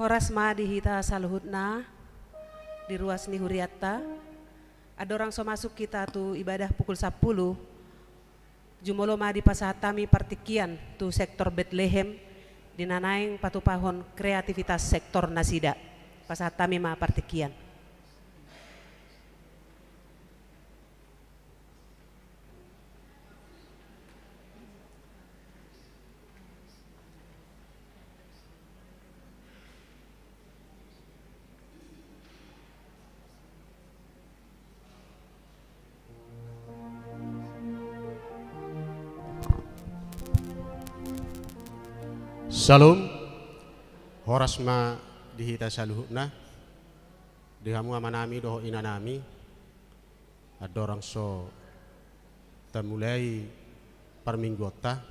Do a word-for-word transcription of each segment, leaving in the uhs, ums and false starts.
Horas ma di hita saluhutna, di ruas ni hurianta. Andorang so masuk hita tu ibadah pukul sampulu, jumolo ma dipasahat hami partingkian tu sektor Betlehem, di na naeng patupahon kreativitas sektor nasida. Pasahat hami ma partingkian. Syalom. Horas ma di hita saluhutna, di hamu amanami dohot inanami. Andorang so tamulai parmingguonta,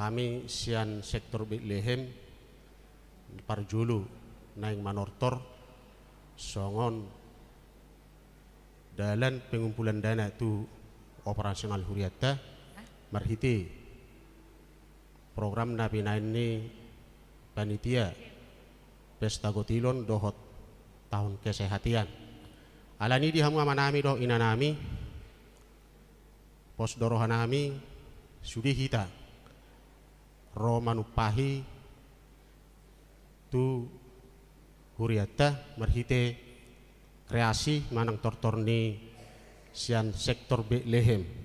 hami sian sektor Betlehem parjolo naeng manortor songon dalan pengumpulan dana tu operasional hurianta marhite program na binahen ni panitia Pesta Gotilon dohot Tahun Kesehatan. Alani i di hamu amanami dohot inanami, pos do rohanami sude hita ro manumpahi tu hurianta marhite kreasi manang tortor ni sian sektor Betlehem.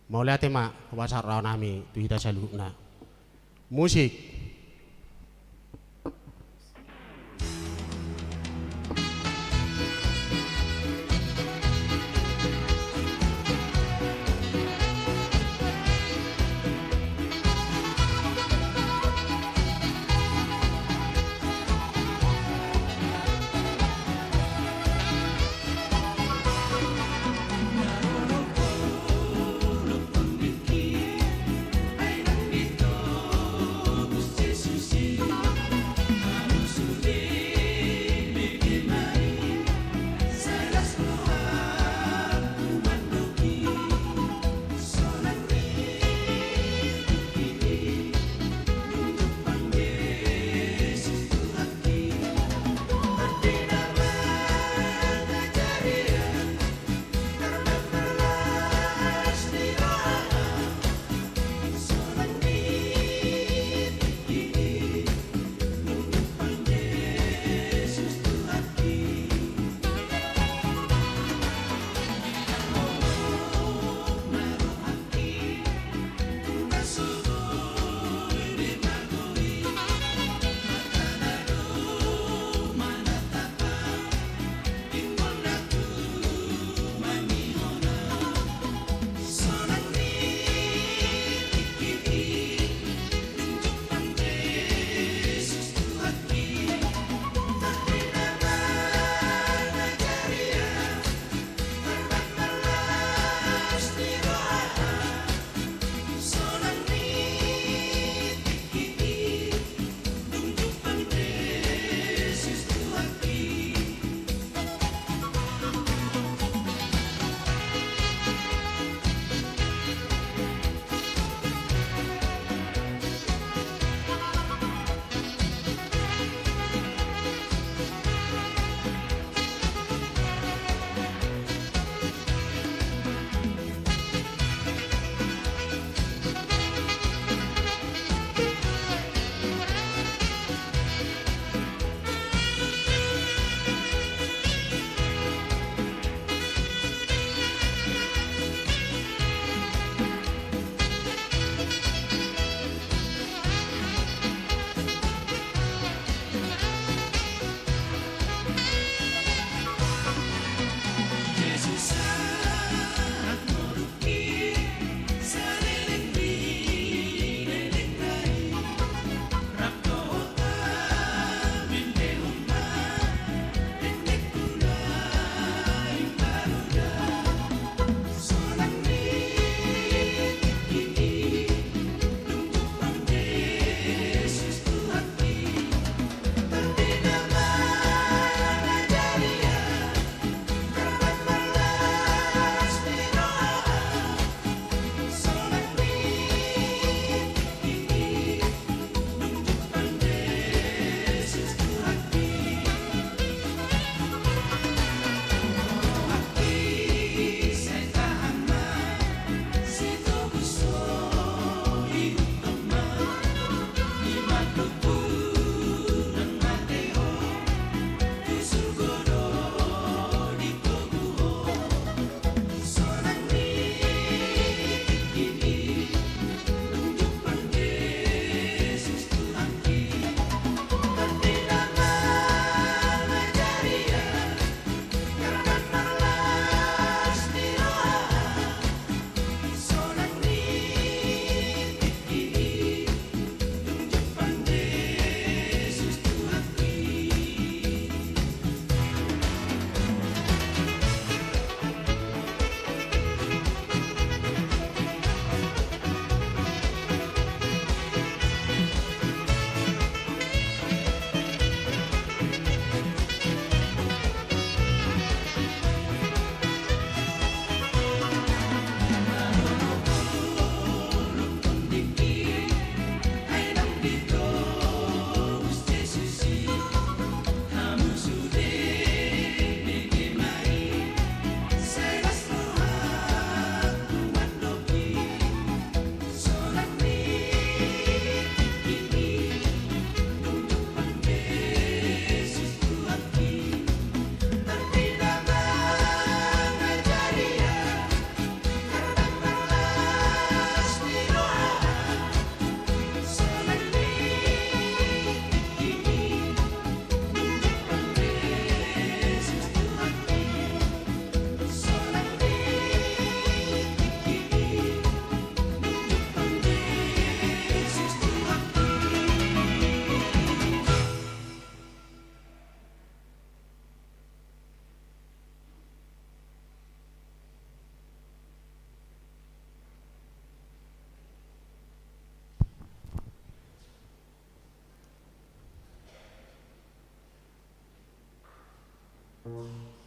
Mauliate ma hupasahat rohanami tu hita saluhutna. Musik.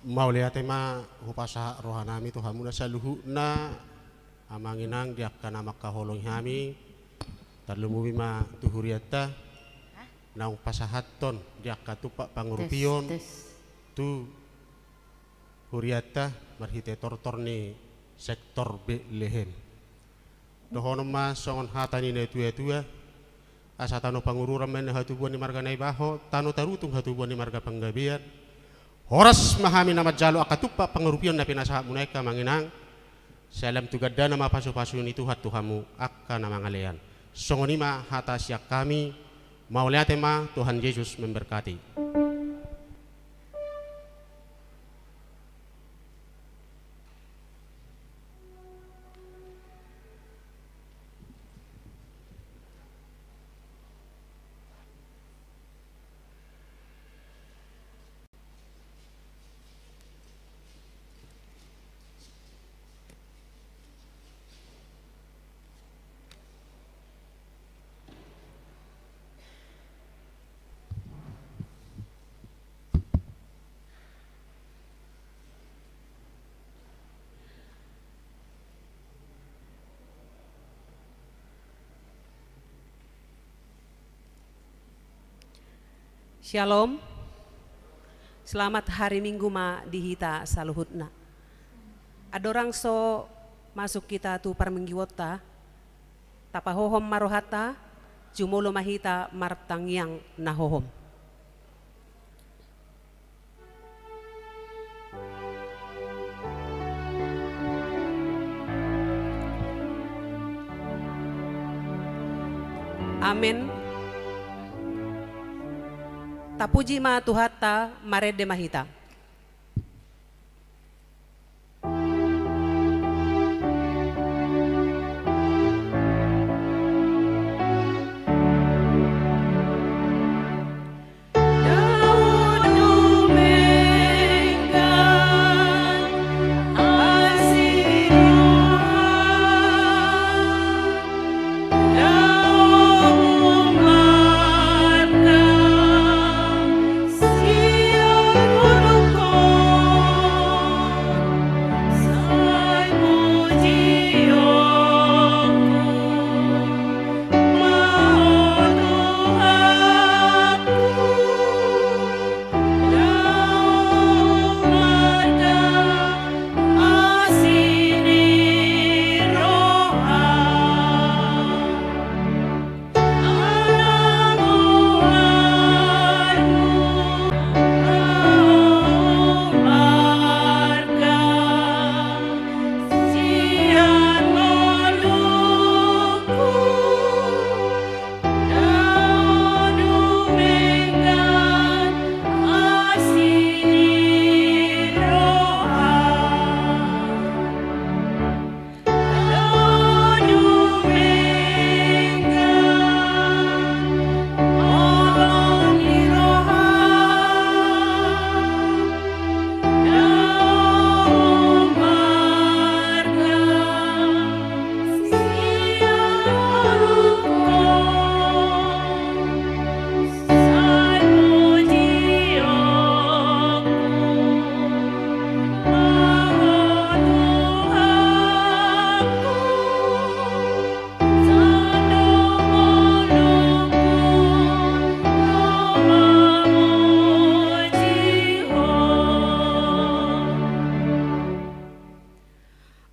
Mauliate ma hupasahat rohanami tu hamuna saluhutna, amang inang, di angka na mangkaholongi hami. Tarlumobi ma tu hurianta naung pasahathon di angka tumpak pangurupion tu hurianta marhite tortor ni sektor Betlehem. Dohonon ma songon hata ni natuatua: Asa tano pangururan ma inna hatubuan ni marga Naibaho, tano tarutung hatubuan ni marga Panggabean. Horas ma hami na manjalo angka tumpak pangurupion na pinasahatmuna i, amang inang. Sai lam tu gandana ma pasupasu ni Tuhan tu hamu angka na mangalean. Songon i ma hata sian hami. Mauliate ma, Tuhan Yesus memberkati. Syalom. Selamat hari Minggu ma di hita saluhutna. Andorang so masuk hita tu parmingguonta, tapahohom ma rohanta, jumolo ma hita martangiang na hohom. Amen. Tapuji ma Tuhanta, marende ma hita.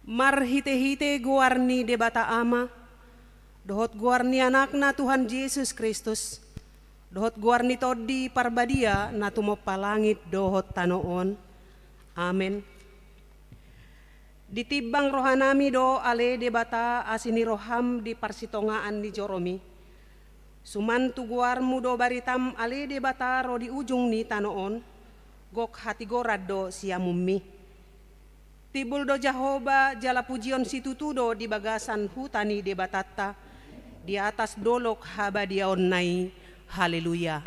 Marhitehite goar ni Debata Ama, dohot goar ni Anakna Tuhan Jesus Kristus, dohot goar ni Tondi Parbadia na tumompa langit dohot tano on. Amen. Ditimbang rohanami do ale Debata asi ni roham di parsitongaan ni joromi. Suman tu goarmu do baritam ale Debata ro di ujung ni tano on, gok hatigoran do siamunmi. Timbul do Jahowa jala pujion situtu do di bagasan huta ni Debatanta, di atas dolok habadiaonna i. Haleluya.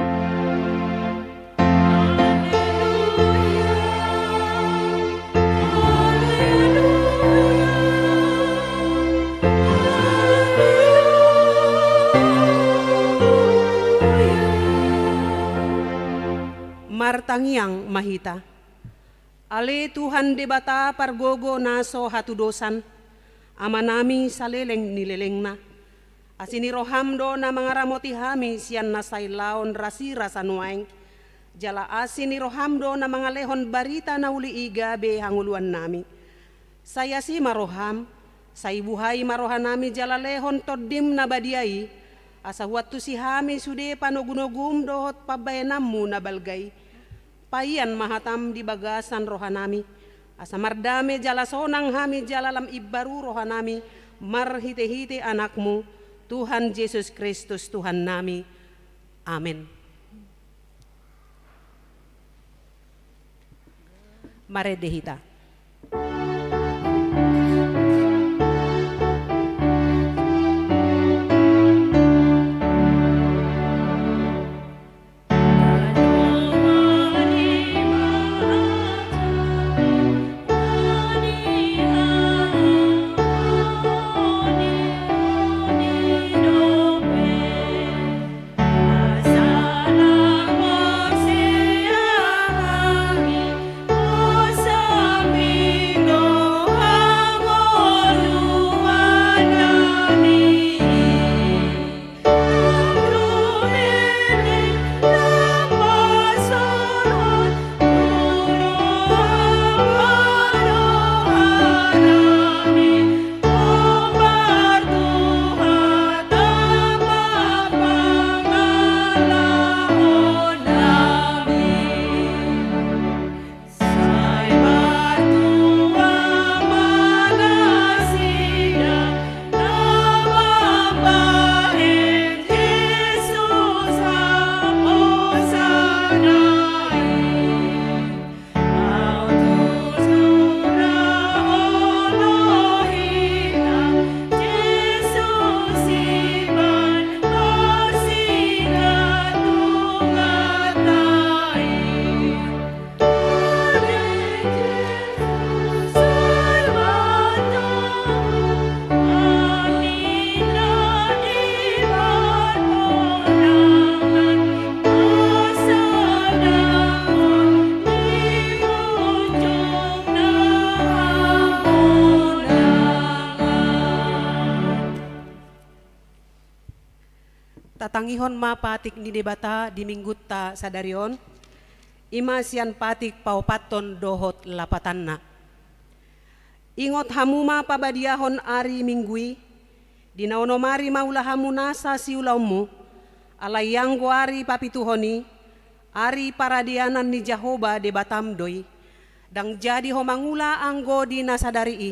Martangiang ma hita. Ale Tuhan Debata pargogo na so hatudosan, Amanami saleleng ni lelengna. Asi ni roham do na mangaramoti hami sian na sailaon rasirasa nuaeng. Jala asi ni roham do na mangalehon barita na uli i gabe hangoluannami. Sai asi ma roham, sai buhai ma rohanami jala lehon Tondim na badia i, asa huantusi hami sude panogunogum dohot pambahenanmu na balga i. Paian ma hatam di bagasan rohanami, asa mardame jala sonang hami jala lam imbaru rohanami, marhitehite Anakmu, Tuhan Jesus Kristus Tuhannami. Amen. Marende hita. Tatangihon ma patik ni Debata di minggunta sadari on, i ma sian patik paopathon dohot lapatanna. Ingot hamu ma pabadiahon ari Minggu i, di na onom ari ma ula hamu nasa siulaonmu, alai anggo ari papituhon i, ari paradianan ni Jahowa Debatam do i. Ndang jadi ho mangula anggo di na sadari i,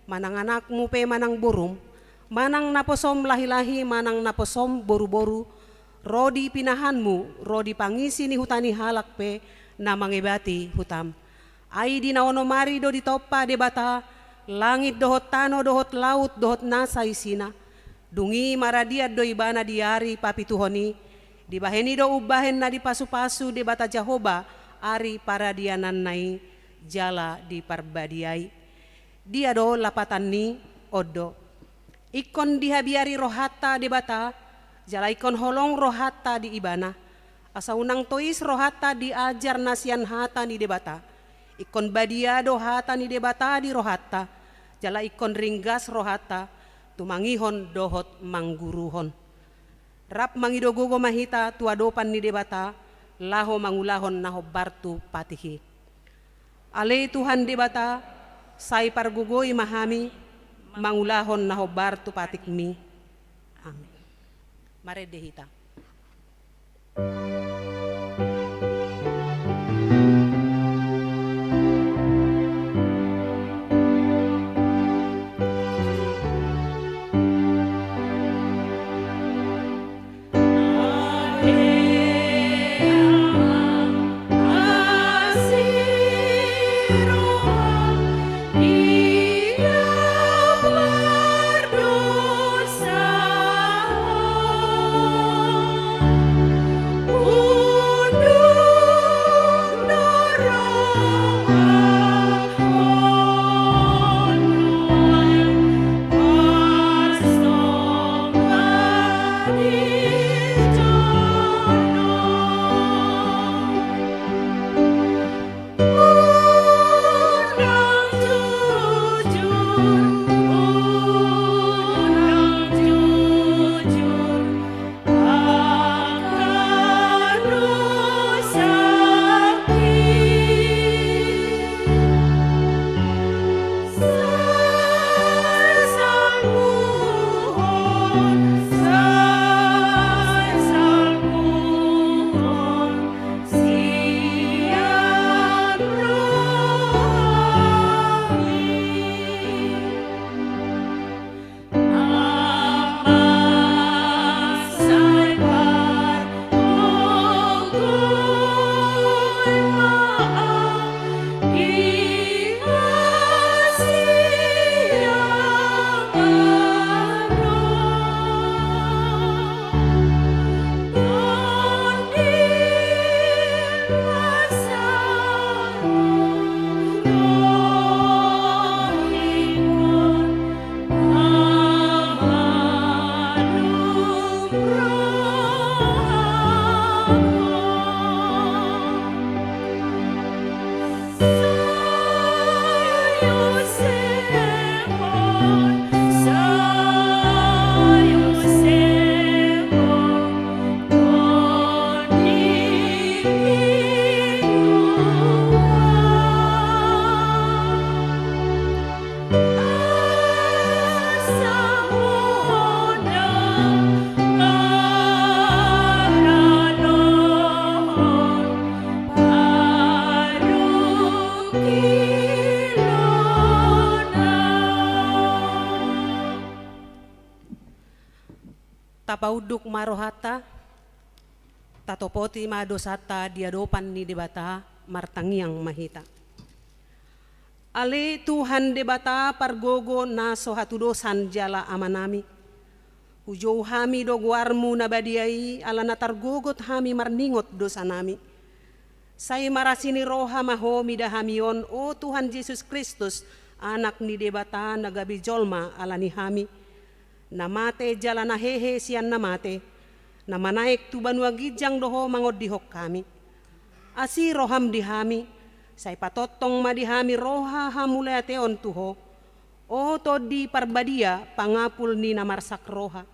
manang anakmu pe manang borum, manang naposom lahilahi manang naposom boruboru, ro di pinahanmu, ro di pangisi ni huta ni halak pe na mangebati hutam. Ai di na onom ari do ditompa Debata langit dohot tano dohot laut dohot nasa isina. Dung i maradian do ibana di ari papituhon i, dibahen i do umbahen na dipasupasu Debata Jahowa ari paradiananna i jala diparbadiai. Dia do lapatan ni on do. Ingkon dihabiari rohanta Debata, jala ingkon holong rohanta di Ibana. Asa unang tois rohanta di ajar na sian hata ni Debata. Ingkon badia do hata ni Debata di rohanta, jala ingkon ringgas rohanta, tumangihon dohot mangguruhon. Rap mangido gogo ma hita tu adopan ni Debata, laho mangulahon na hombar tu patik i. Ale Tuhan Debata, sai pargogoi ma hami, mangulahon na hombar tu patikmi. Amen. Marende hita. Tapaunduk ma rohanta, tatopoti ma dosanta di adopan ni Debata, martangiang ma hita. Ale Tuhan Debata pargogo na so hatudosan jala Amanami, hujou hami do goarMu na badia i ala na targogot hami marningot dosanami. Sai marasi ni roha ma Ho mida hami on, o Tuhan Jesus Kristus, Anak ni Debata na gabe jolma ala ni hami, na mate jala na hehe sian na mate, na manaek tu banua ginjang do Ho mangondihon hami. Asi rohaM di hami, sai patongtong ma di hami roha hamauliateon tu Ho. O Tondi Parbadia, pangapul ni na marsak roha,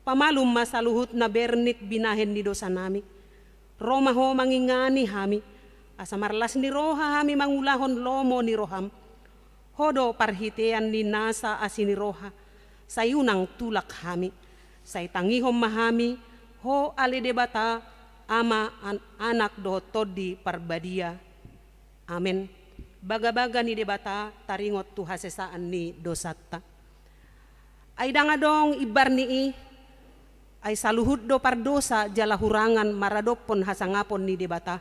pamalum ma saluhut na bernit binahen ni dosanami. Ro ma Ho mangingani hami, asa marlas ni roha hami mangulahon lomo ni rohaM. Ho do parhitean ni nasa asi ni roha, sai unang tulak hami, sai tangihon ma hami, Ho ale Debata, Ama, An-, Anak dohot Tondi Parbadia. Amen. Bagabaga ni Debata taringot tu hasesaan ni dosanta. Ai ndang adong imbar ni i, ai saluhut do pardosa jala hurangan maradophon hasangapon ni Debata.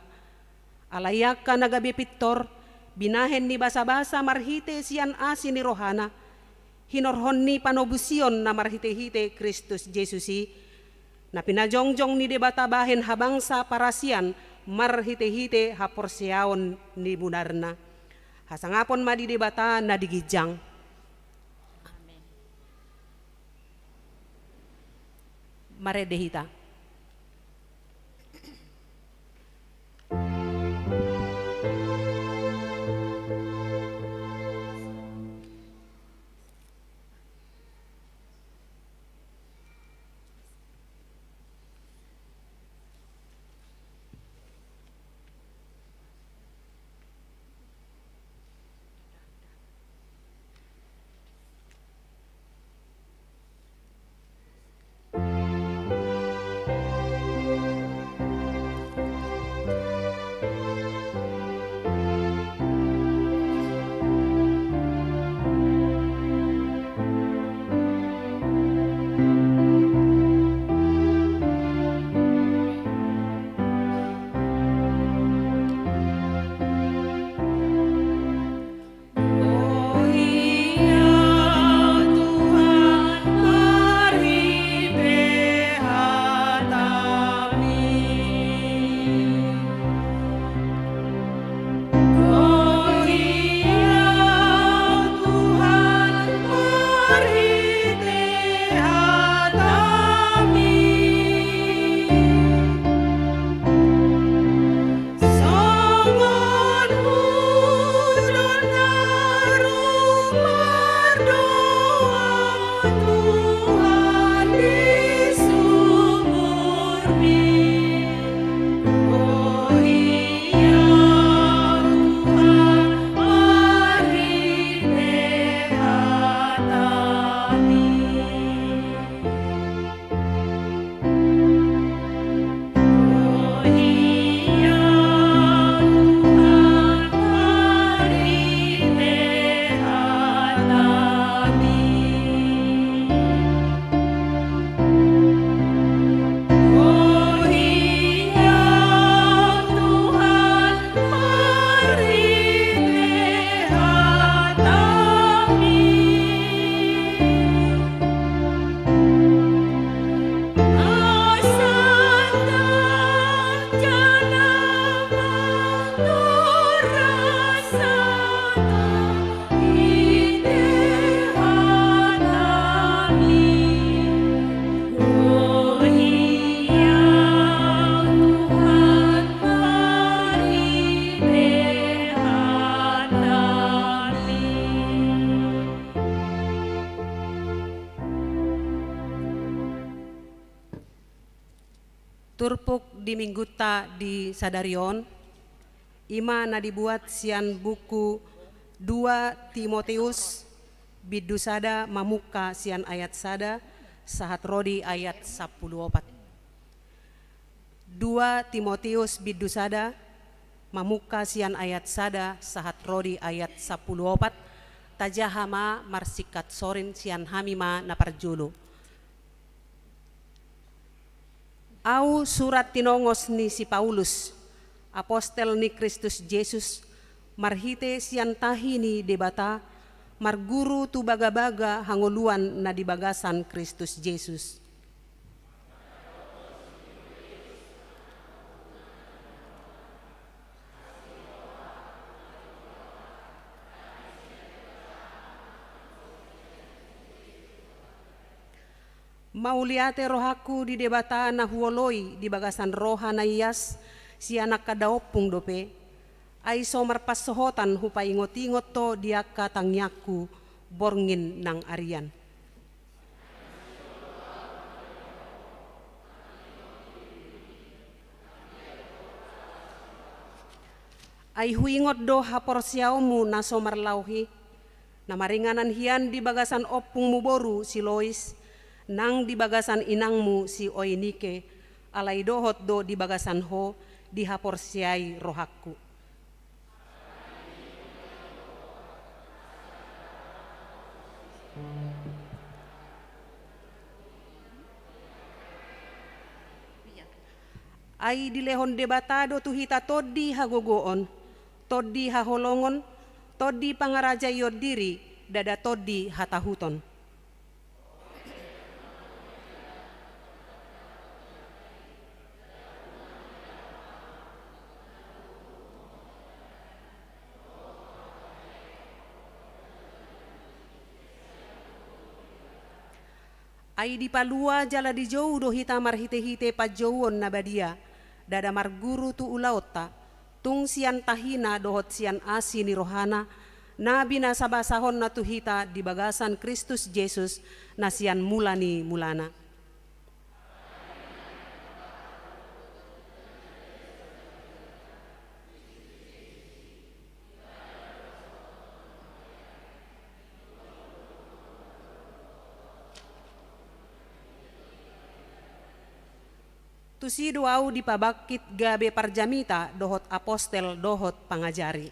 Alai angka na gabe pintor, binahen ni basabasa marhite sian asi ni rohana, hinorhon ni panobusion na marhitehite Kristus Jesus i, na pinajongjong ni Debata bahen habangsa parasian marhitehite haporseaon ni munarna. Hasangapon ma di Debata na di ginjang. Amen. Marende hita. Turpuk di minggunta di sadari on, i ma na dibuat sian buku dua Timoteus bindu sada mamungka sian ayat sada sahat ro di ayat sampulu opat. Dua Timoteus bindu sada mamungka sian ayat sada sahat ro di ayat sampulu opat. Tajaha ma marsingkat sorin sian hami ma na parjolo. Ahu surat tinongos ni si Paulus, apostel ni Kristus Jesus, marhite sian tahi ni Debata, marguru tu bagabaga hangoluan na di bagasan Kristus Jesus. Mauliate rohangku di Debata na huoloi di bagasan roha na ias sian angka daompung dope, ai so marpansohotan hupaingot-ingot ho di angka tangiangku borngin nang arian. Ai huingot do haporseaonmu na so marlaohi, na maringanan hian di bagasan ompungmu boru si Lois, nang di bagasan inangmu si Oinike, alai dohot do di bagasan ho dihaporseai rohangku. Ai dilehon Debata do tu hita tondi hagogoon, tondi haholongon, tondi pangarajaion diri, ndada tondi hatahuton. Ai dipalua jala dijou do hita marhite-hite panjouon na badia, ndada marguru tu ulaonta, tung sian tahina dohot sian asi ni rohana, na binasa-basahonna tu hita di bagasan Kristus Jesus, na sian mula ni mulana. Tusi do ahu dipabangkit gabe parjamita dohot apostel dohot pangajari.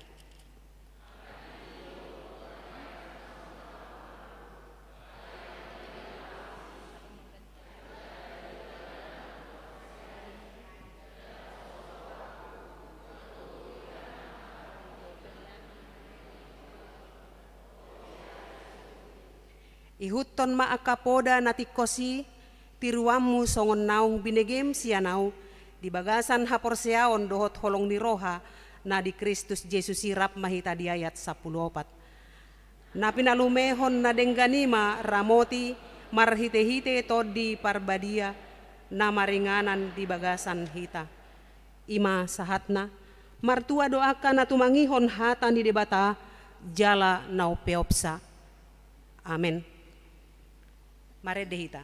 Ihuthon ma angka poda na tingkos i, tiruanmu songon naung binegem sian ahu, di bagasan haporseaon dohot holong ni roha, na di Kristus Jesus i. Rap ma hita di ayat sampulu opat. Na pinalumehon na denggan i ma ramoti marhite-hite Tondi Parbadia, na maringanan di bagasan hita. I ma sahatna, martua do angka na tumangihon hata ni Debata, jala na umpeopsa. Amen. Marende hita.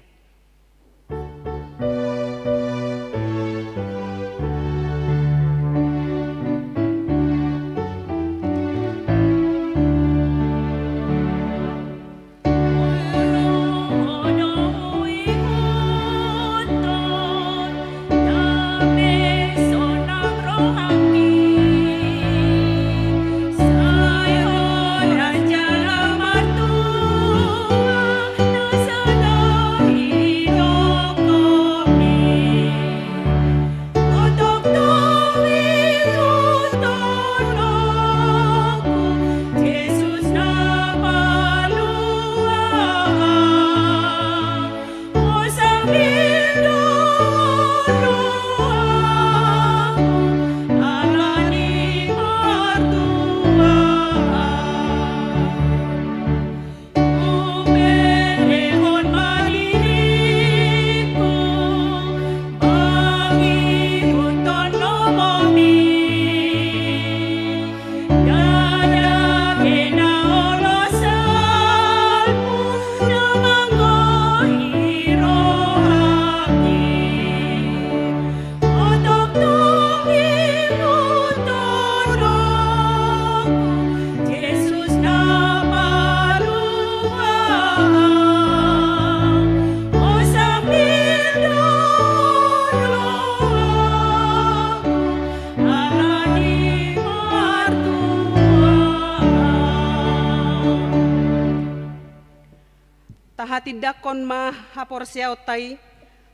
Tahatindangkon ma haporseaonta i,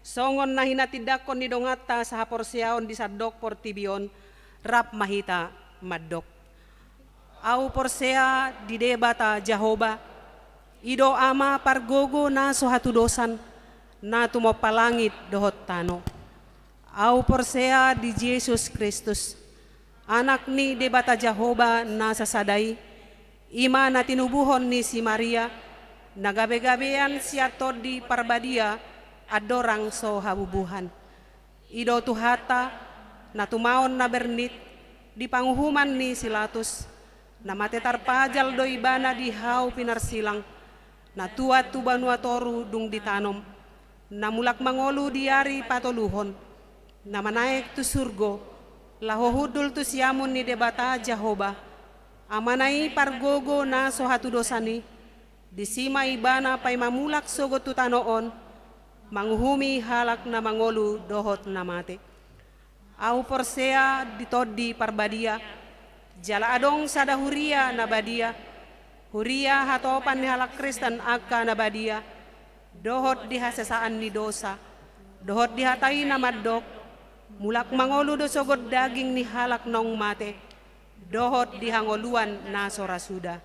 songon na hinatindangkon ni donganta sahaporseaon di sandok portibi on, rap ma hita mandok. Ahu porsea di Debata Jahowa, i do Ama pargogo na so hatudosan, na tumompa langit dohot tano. Ahu porsea di Jesus Kristus, Anak ni Debata Jahowa na sasada i, i ma na tinubuhon ni si Maria, na gabegabean sian Tondi Parbadia, andorang so habubuhan. I do Tuhanta, na tumaon na bernit di panguhuman ni si Latus, na mate tarpajal do Ibana di hau pinarsilang, na tuat tu banua toru dung ditanom, na mulak mangolu di ari patoluhon, na manaek tu surgo, laho hundul tu siamun ni Debata Jahowa, Amana i pargogo na so hatudosan i, disi ma Ibana paima mulak sogot tu tano on, manguhumi halak na mangolu dohot na mate. Ahu porsea di Tondi Parbadia, jala adong sada huria na badia, huria hatopan ni halak Kristen angka na badia, dohot di hasesaan ni dosa, dohot di hata i na mandok, mulak mangolu do sogot daging ni halak naung mate, dohot di hangoluan na so ra suda.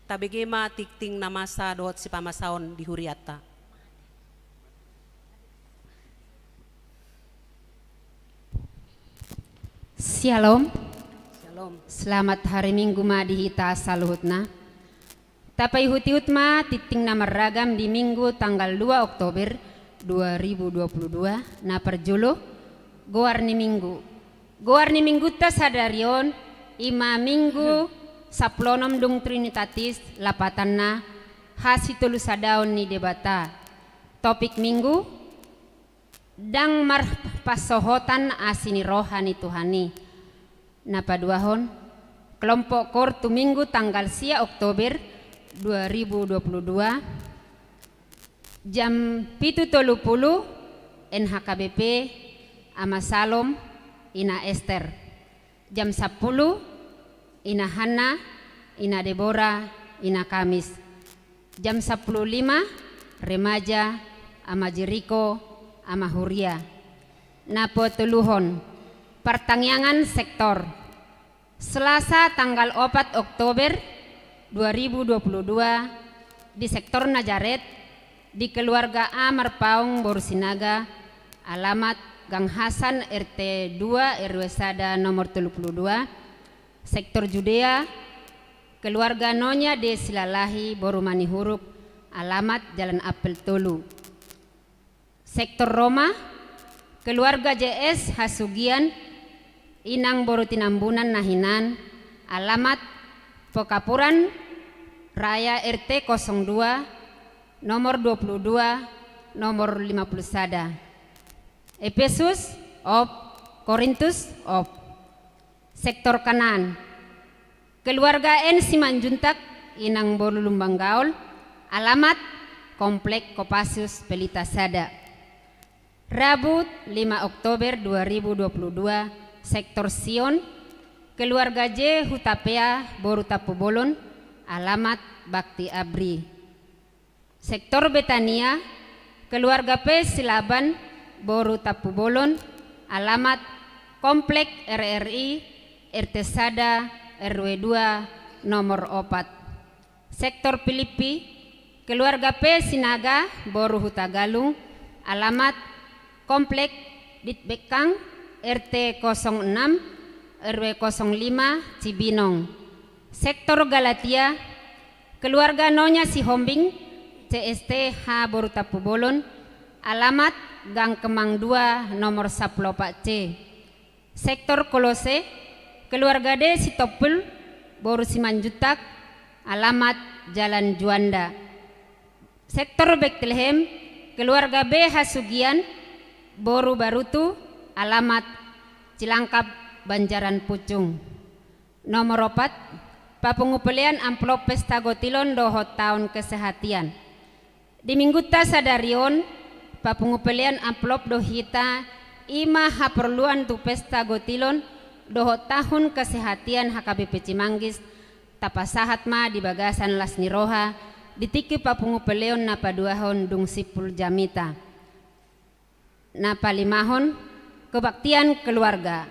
Tabege ma tingting na masa dohot sipamasaon di hurianta. Syalom. Syalom. Selamat hari Minggu ma di hita saluhutna. Tapaihutihut ma tingting na marragam di Minggu tanggal dua Oktober dua ribu dua puluh dua, na parjolo, goar ni Minggu. Goar ni Minggunta sadari on, i ma Minggu sampulu onom dung Trinitatis, lapatanna hasitolusadaon ni Debata. Topik Minggu, ndang marpansohotan asi ni roha ni Tuhan i. Na paduahon, kelompok koor tu Minggu tanggal sia Oktober dua ribu dua puluh dua, jam pitu tolu pulu, N H K B P, Ama Salom, Ina Ester. Jam sampulu, Ina Hanna, Ina Debora, Ina Kamis. Jam sampulu lima, remaja, Ama Jeriko, Ama Huria. Na patoluhon, partangiangan sektor. Selasa tanggal opat Oktober dua ribu dua puluh dua, di sektor Nazaret, di keluarga A Marpaung boru Sinaga, alamat Gang Hasan, R T dua, R W sada, nomor tolu pulu dua, sektor Judea, keluarga Nonya D Silalahi boru Manihuruk, alamat Jalan Apel tolu. Sektor Roma, keluarga J S Hasugian, inang boru Tinambunan na hinan, alamat Pekapuran Raya, R T kosong dua, nomor dua pulu dua, nomor lima pulu sada. Epesus, op, Korintus, op. Sektor Kanaan. Keluarga N Simanjuntak, inang boru Lumban Gaol, alamat Komplek Kopassus Pelita sada. Rabu lima Oktober dua ribu dua puluh dua, sektor Sion, keluarga J Hutapea boru Tampubolon, alamat Bakti Abri. Sektor Betania, keluarga P Silaban boru Tampubolon, alamat Komplek R R I, R T sada, R W dua, nomor opat. Sektor Pilippi, keluarga P Sinaga boru Hutagalung, alamat Komplek Ditbekang, R T kosong enam, R W kosong lima, Cibinong. Sektor Galatia, keluarga Nonya Sihombing, C S T H boru Tampubolon, alamat Gang Kemang dua, nomor sampulu opat C. Sektor Kolose, keluarga D Sitompul boru Simanjuntak, alamat Jalan Juanda. Sektor Betlehem, keluarga B Hasugian boru Barutu, alamat Cilangkap, Banjaran Pucung. Nomor opat, papungu pelean amplop pesta gotilon dohot taon kesehatian. Di minggunta sadari on, papungu pelean amplop do hita, i ma haporluan tu pesta gotilon dohot tahun kesehatian H K B P Cimanggis tapasahat ma di bagasan las ni roha di tingki papungu peleon na paduahon dung simpul jamita. Na palimahon, kebaktian keluarga.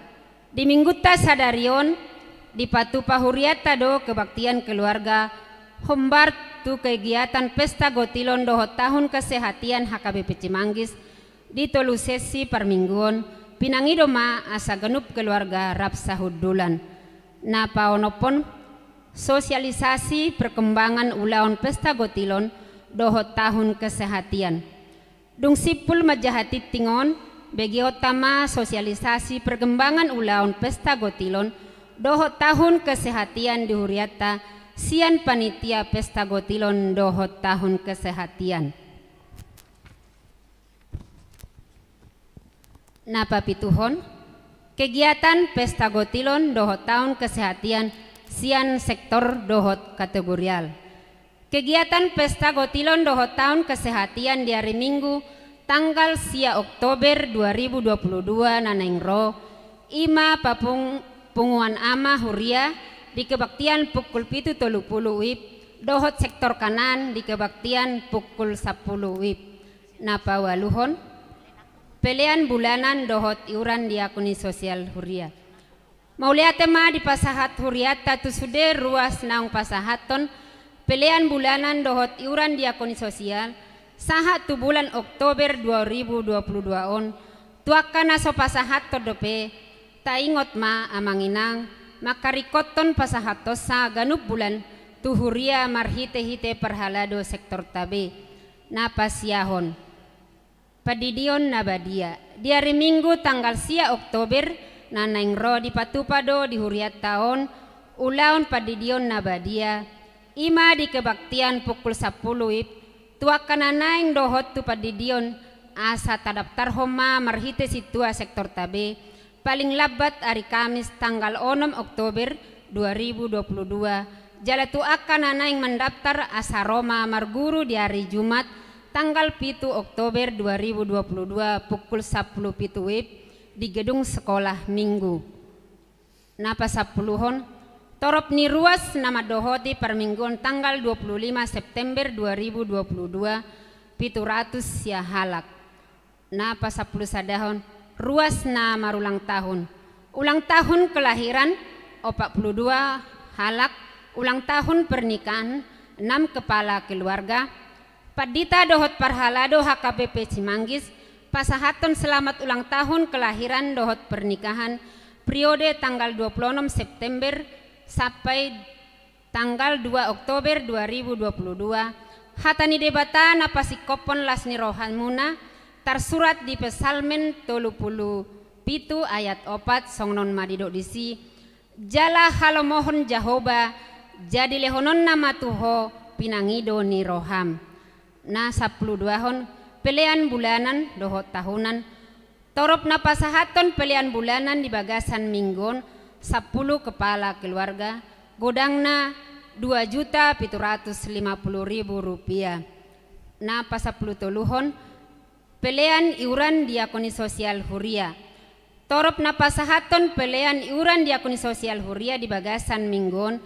Di minggunta sadari on, dipatupa hurianta do kebaktian keluarga, hombar tu kegiatan pesta gotilon dohot tahun kesehatian H K B P Cimanggis, di tolu sesi parmingguon, pinangido ma asa ganup keluarga rap sahundulan. Na paonomhon, sosialisasi perkembangan ulaon pesta gotilon dohot tahun kesehatian. Dung simpul manjaha tingting on, begeonta ma sosialisasi perkembangan ulaon pesta gotilon dohot tahun kesehatian di hurianta sian panitia pesta gotilon dohot tahun kesehatian. Na papituhon, kegiatan pesta gotilon dohot tahun kesehatian sian sektor dohot kategorial. Kegiatan pesta gotilon dohot tahun kesehatian di ari Minggu tanggal sia Oktober dua ribu dua puluh dua na naeng ro, i ma papung-, punguan ama huria di kebaktian pukul pitu tolu pulu WIB dohot sektor kanan di kebaktian pukul sampulu WIB. Na paualuhon, pelean bulanan dohot iuran diakoni sosial huria. Mauliate ma dipasahat hurianta tu sude ruas naung pasahathon pelean bulanan dohot iuran diakoni sosial sahat tu bulan Oktober dua ribu dua puluh dua on, tu angka na so pasahathon dope, taingot ma amang inang, mangkaringkothon pasahathonsa ganup bulan tu huria marhite-hite parhalado sektorta be. Na pasiahon, pandidion na badia. Di ari Minggu tanggal sia Oktober na naeng ro dipatupa do di hurianta on ulaon pandidion na badia, i ma di kebaktian pukul sampulu WIB, tu angka na naeng dohot tu pandidion asa tadaptarhon ma marhite sintua sektorta be, paling lambat ari Kamis tanggal onom Oktober dua ribu dua puluh dua, jala tu angka na naeng mandaptar asa ro ma marguru di ari Jumat tanggal pitu Oktober dua ribu dua puluh dua pukul sampulu pitu WIB di gedung sekolah Minggu. Na pasampuluhon, torop ni ruas na mandohoti parmingguon tanggal dua puluh lima September dua ribu dua puluh dua, pitu ratus sia halak. Na pasampulu sadahon, ruas na marulang tahun. Ulang tahun kelahiran, opat puluh dua halak, ulang tahun pernikahan, enam kepala keluarga. Pandita dohot parhalado H K B P Cimanggis, pasahathon selamat ulang tahun kelahiran dohot pernikahan, periode tanggal dua puluh onom September sampai tanggal dua Oktober dua ribu dua puluh dua, hata ni Debata na pasingkophon las ni rohamuna, tarsurat di Psalmen tolu pulu pitu ayat opat, songon on ma didok disi, jala halomohon Jahowa, jadi lehononna ma tu ho pinangido ni roham. Na sampulu duahon, pelean bulanan dohot tahunan, torop na pasahathon pelean bulanan di bagasan Minggu on, sampulu kepala keluarga, godangna dua juta pitu ratus lima puluh ribu rupiah. Na pasampulu toluhon, pelean iuran diakoni sosial huria. Torop na pasahathon pelean iuran diakoni sosial huria di bagasan Minggu on,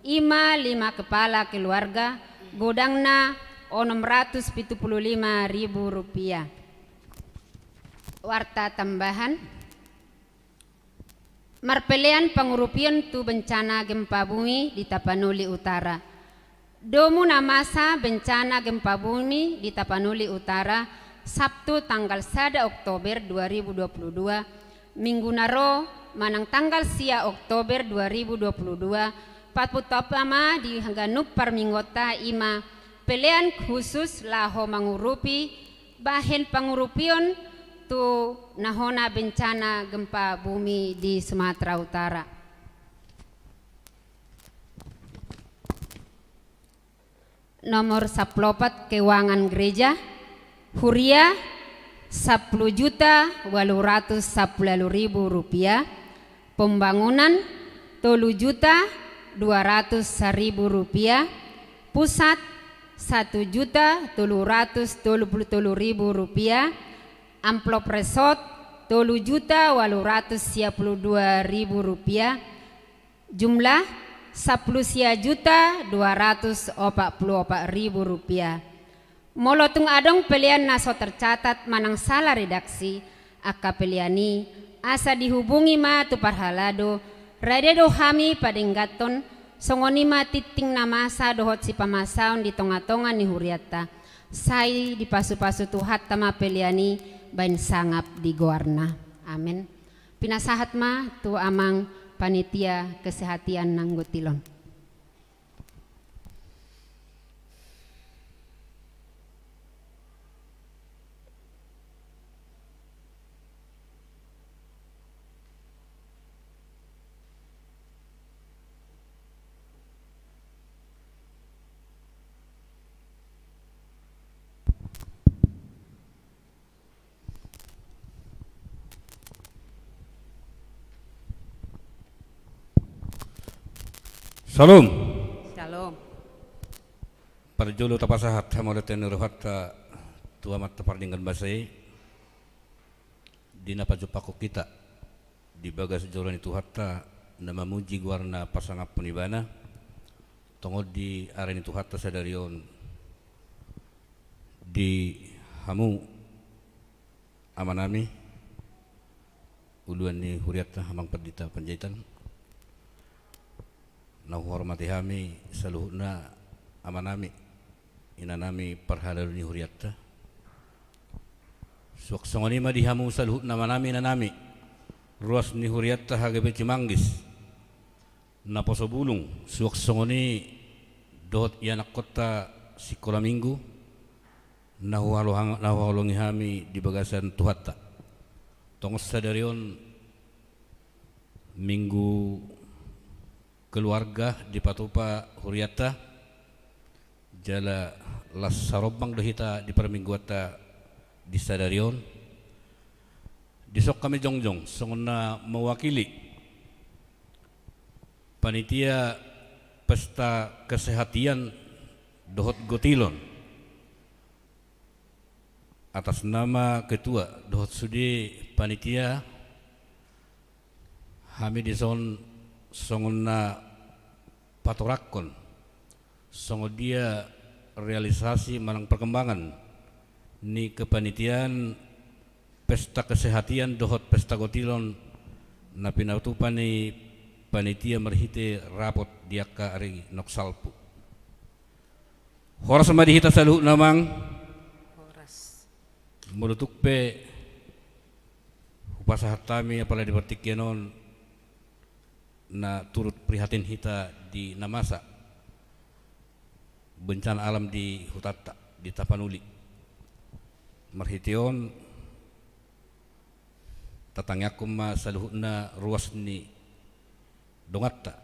i ma lima kepala keluarga, godangna onom ratus pitu puluh lima ribu rupiah. Warta tambahan. Marpelean pangurupion tu bencana gempa bumi di Tapanuli Utara. Domu na masa bencana gempa bumi di Tapanuli Utara, Sabtu tanggal sada Oktober dua ribu dua puluh dua, Minggu na ro, manang tanggal sia Oktober dua ribu dua puluh dua, patupatupa ma di haganup parmingguonta i ma pelean khusus laho mangurupi bahen pangurupion tu na hona bencana gempa bumi di Sumatera Utara. Nomor sampulu opat, keuangan gereja, huria, sampulu juta ualu ratus sampulu ualu ribu rupiah, pembangunan, tolu juta dua ratus saribu rupiah, pusat, satu juta tolu ratus tolu puluh tolu ribu rupiah, amplop resort, tolu juta ualu ratus sia pulu dua ribu rupiah, jumlah sampulu sia juta dua ratus opat pulu opat ribu rupiah. Molo tung adong pelean na so tercatat manang sala redaksi angka pelean i, asa dihubungi ma tu parhalado, rade do hami padengganhon. Songon i ma tingting na masa dohot sipamasaon di tonga-tonga ni hurianta. Sai dipasupasu Tuhanta ma pelean i baen sangap di goarna. Amen. Pinasahat ma tu amang panitia kesehatan nang gotilon. Syalom. Syalom. Parjolo tapasahat hamuliateon ni rohanta tu Amanta Pardenggan Basa i, di na pajumpangkon hita di bagas joro ni Tuhanta, na mamuji goarna pasangaphon Ibana, tongon di ari ni Tuhanta sadari on, di hamu amanami, uluan ni hurianta Amang Pandita Panjaitan, na huhormati hami saluhutna amanami, inanami parhalado ni hurianta. Suang songon i ma di hamu saluhutna amanami, inanami, ruas ni hurianta H G B Cimanggis, Naposobulung, suang songon i dohot ianakkonta sikola minggu, na huhalo-, na huhaholongi hami di bagasan Tuhanta. Tongon sadari on minggu keluarga dipatupa hurianta, jala las sarombang do hita di parmingguanta di sadari on. Dison hami jongjong songon na mewakili panitia pesta kesehatan dohot gotilon, atas nama ketua dohot sude panitia, hami dison songon na patorangkon songon dia realisasi manang perkembangan ni kepanitiaan pesta kesehatan dohot pesta gotilon na pinatupa ni panitia marhite rapot di angka ari naung salpu. Horas ma di hita saluhutna, Amang. Horas. Molo tung pe hupasahat hami apala di partingkian on na turut prihatin hita di na masa bencana alam di hutanta, di Tapanuli. Marhite on tatangiangkon ma saluhutna ruas ni donganta,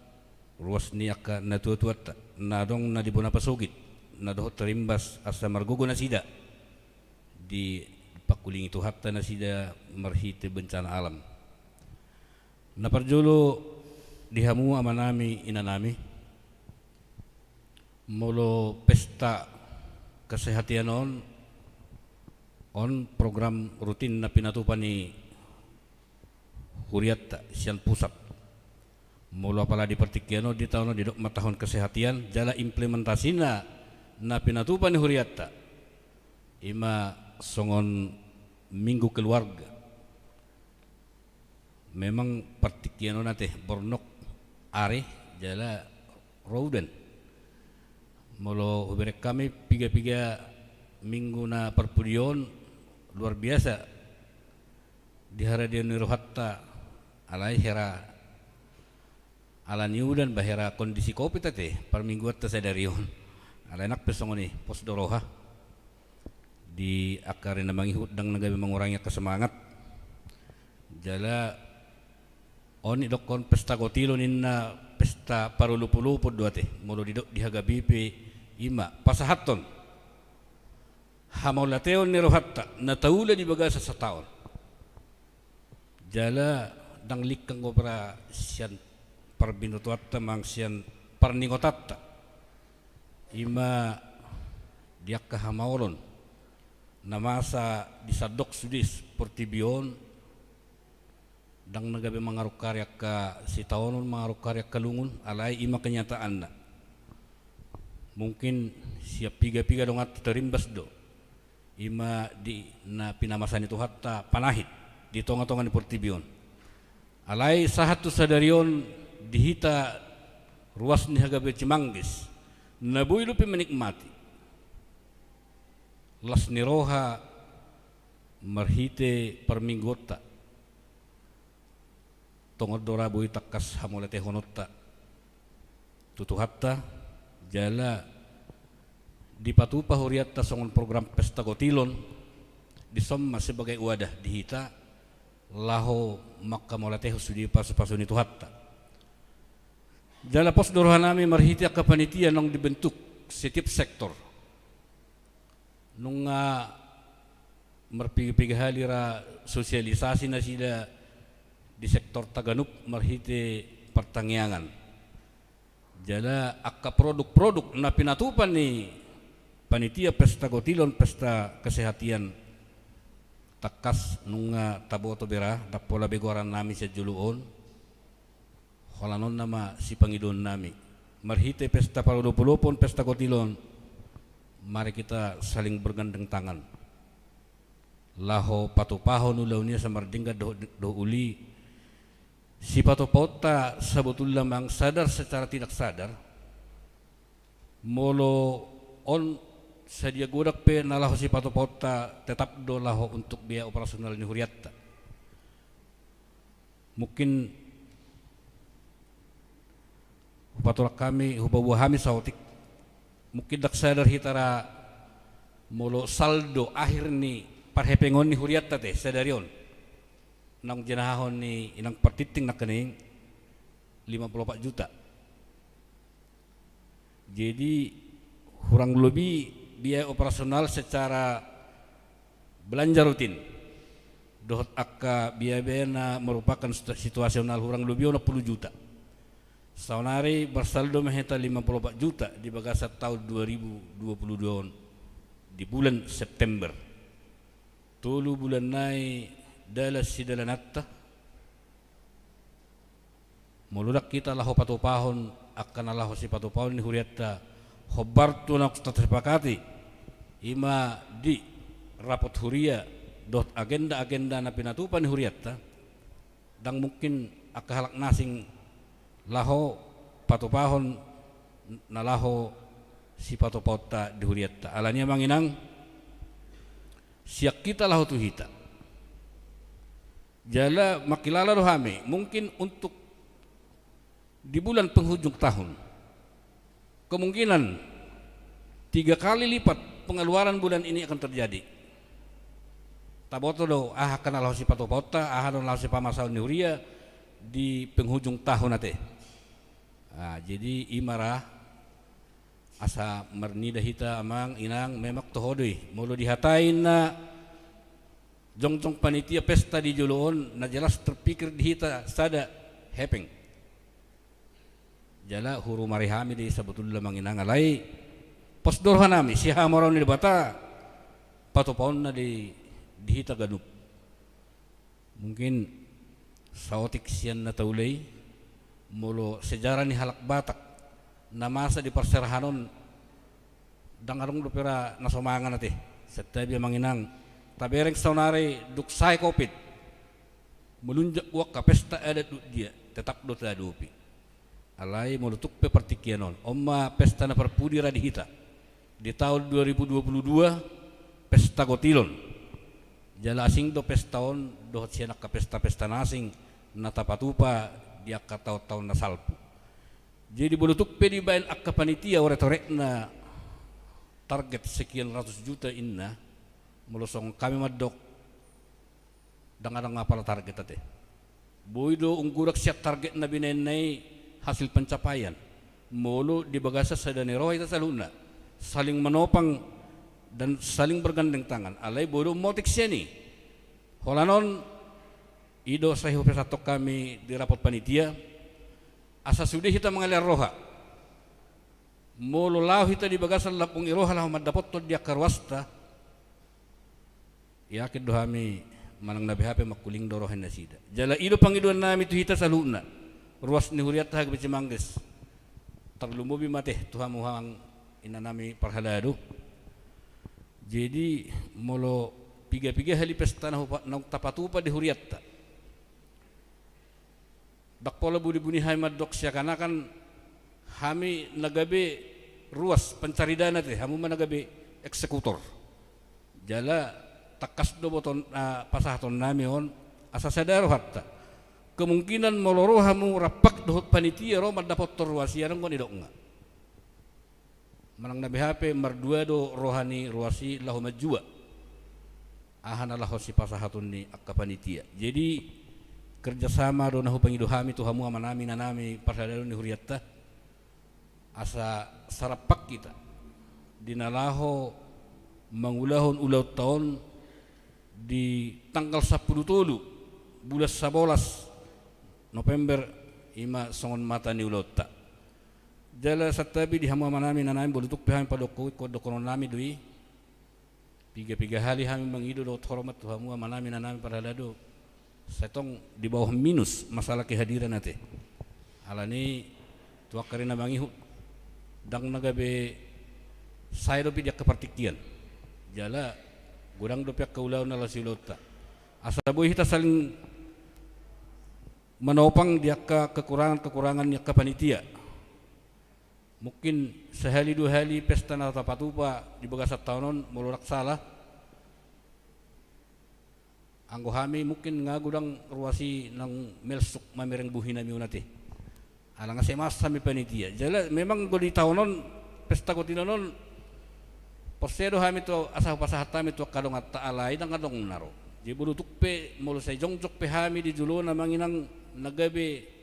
ruas ni angka natuatuanta, na adong na di bona pasogit, na dohot terimbas asa margogo nasida, dipangkulingi Tuhanta nasida marhite bencana alam. Na parjolo di hamu amanami, inanami, molo pesta kesehatan on, on program rutin na pinatupa ni hurianta sian pusat. Molo apala di partingkian on, di taon on didok ma tahun kesehatan, jala implementasina na pinatupa ni hurianta i ma songon minggu keluarga. Memang partingkian on ate bornok ari jala ro udan. Molo hubereng hami piga-piga minggu na parpudi on, luar biasa di haradeon ni rohanta, alai hera ala ni udan, ba hera kondisi covid ate parmingguanta sadari on. Alai nang pe songon i, pos do roha. Di angka ari na mangihut ndang na gabe mangurangi angka semangat. Jala on didokkon pesta gotilon, ninna pesta parolopolopon do ate. Molo didok di H G B P i ma pasahathon hamauliateon ni rohanta na taula di bagasan sataon. Jala ndang lingkang gopa sian parbinotoanta manang sian parningotanta. I ma di angka hamaolon na masa di sandok sude portibi on, Ndang na gabe mangarungkari angka sitaonon, mangarungkari angka lungun, alai i ma kenyataanna. Mungkin sian piga-piga donganta terimbas do. I ma di na pinamasa ni Tuhanta panahit di tonga-tonga ni portibi on. Alai sahat tu sadari on di hita ruas ni hagabeon Cimanggis, na boi dope menikmati las ni roha marhite parmingguonta. Tongon do ra boi tangkas hamauliatehononta tu Tuhanta, jala dipatupa hurianta songon program Pesta Gotilon, dison ma sebagai wadah di hita laho manghamauliatehon sude pasu-pasu ni Tuhanta. Jala pos do rohanami marhite angka panitia naung dibentuk setiap sektor. Nunga marpiga-piga hali ra sosialisasi nasida di sektorta ganup marhite partangiangan. Jala angka produk-produk na pinatupa ni panitia Pesta Gotilon, pesta kesehatan, tangkas nunga taboto be ra, ndang pola be goarannami sian jolo on. Holan on nama sipangidoonnami. Marhite pesta parolopolopon, Pesta Gotilon, mari kita saling bergandeng tangan laho patupahon ulaon i asa mardenggan dohot, dohot uli. Sipatupaonta sabotulna, amang, sadar secara tidak sadar, molo on sadia godang pe na laho sipatupaonta, tetap do laho untuk biaya operasional ni hurianta. Mungkin hupatulang hami, hupaboa hami saotik. Mungkin ndang sadar hita ra molo saldo akhir ni parhepengon ni hurianta te sadari on, naung jinahahon ni inang partinting nangkaning, lima puluh opat juta. Jadi, hurang lobi biaya operasional secara belanja rutin dohot angka biaya-biaya na merupakan situ-, situasional, hurang lobi onom puluh juta. Saonari marsaldo ma hita lima puluh opat juta di bagasan taon dua ribu dua puluh dua on di bulan September. Tolu bulan nai dalan sidalananta. Molo ndang hita laho patupahon angka na laho sipatupaon ni hurianta, hombar tu na tasepakati, i ma di rapot huria dohot agenda-agenda na pinatupa ni hurianta, ndang mungkin angka halak na asing laho patupahon na laho sipatupaonta di hurianta. Alani i, amang inang, sian hita laho tu hita. Jala mangkilala do hami, mungkin untuk di bulan penghujung tahun, kemungkinan tiga kali lipat pengeluaran bulan ini akan terjadi. Taboto do aha angka na laho sipatupaonta, aha do na laho sipamasaon ni huria di penghujung tahun ate. Ah, jadi i ma ra, asa marnida hita, amang inang, memang toho do i. Molo dihatai na jongjong panitia pesta di jolo on, na jelas terpikir di hita sada hepeng. Jala hurumari hami do i sabotulna, amang inang, alai pos do rohanami, sihamoraon ni Debata, patupaonna di, di hita ganup. Mungkin saotik sian na taula i, molo sejarah ni halak Batak na masa di parserahan on, ndang adong dope ra na so mangan ate. Santabi, amang inang, tabereng saonari dung sae covid, melunjak angka pesta adat dohot dia, tetap do taadopi. Alai molo tung pe partingkian on, on ma pesta na parpudi ra di hita di taon dua ribu dua puluh dua, Pesta Gotilon. Jala asing do pesta on dohot sian angka pesta-pesta na asing na tapatupa di angka taon-taon na salpu. Jadi molo tung pe dibaen angka panitia oret-oretna target sekian ratus juta inna, molo songon hami mandok, ndang adong apala target ate. Boi do umgodang sian target na binaenna i hasil pencapaian. Molo di bagasan sada ni roha hita saluhutna, saling menopang dan saling bergandeng tangan, alai boi do umotik sian i. Holan on, i do sai hupesanhon hami di rapot panitia, asa sude hita mangalean roha. Molo laho hita di bagasan lambung ni roha laho mandapothon di angka ruasta, yakin do hami Manang na beha pe mangkuling do roha ni nasida. Jala i do pangidoan nami tu hita saluhutna, ruas ni hurianta HKBP Cimangges. Tarlumobi ma ate tu hamu amang inanami parhalado. Jadi, molo piga-piga hali pesta na hupa-, naung tapatupa di hurianta, ndang pola buni-buni hami mandok seakan-akan hami na gabe ruas pencari dana ate, hamu ma na gabe eksekutor. Jala tangkas do botoon, ah, pasahaton nami on, asa sada rohanta. Kemungkinan molo ro hamu rampak dohot panitia ro mandapothon ruas i, adong do nidokna. Manang na beha pe mardua do roha ni ruas i laho manjua aha na laho sipasahaton ni angka panitia. Jadi, kerjasama do na hupangido hami tu hamu amanami inanami parhalado ni hurianta, asa sarampak hita di na laho mangulahon ulaonta on di tanggal sampulu tolu bulan sabolas November, i ma songon mata ni ulaonta. Jala santabi di hamu amanami inanami, molo tung pe hami padokkon, ingkon dohonon nami do i. Piga-piga hali hami mangido dohot hormat tu hamu amanami inanami parhalado, sai tong di bawah minus masalah kehadiran ate. Alani tu angka ari na mangihut, ndang na gabe sae dope di angka partingkian. Jala godang dope angka ulaon na laho siulaonta. Asa boi hita saling manopang di angka kekurangan-kekurangan ni angka panitia. Mungkin sahali dua hali pesta na tapatupa di bagasan taon on, molo ndang salah. Anggo hami mungkin nga godang ruas i naung melsuk mamereng bohi nami on ate. Ala nga sai maas hami panitia. Jala memang anggo di taon on, pesta gotilon on, porsea do hami tu asa hupasahat hami tu angka donganta, alai ndang adong na ro. Jadi molo tung pe, molo sai jongjong pe hami di jolona manang inang na gabe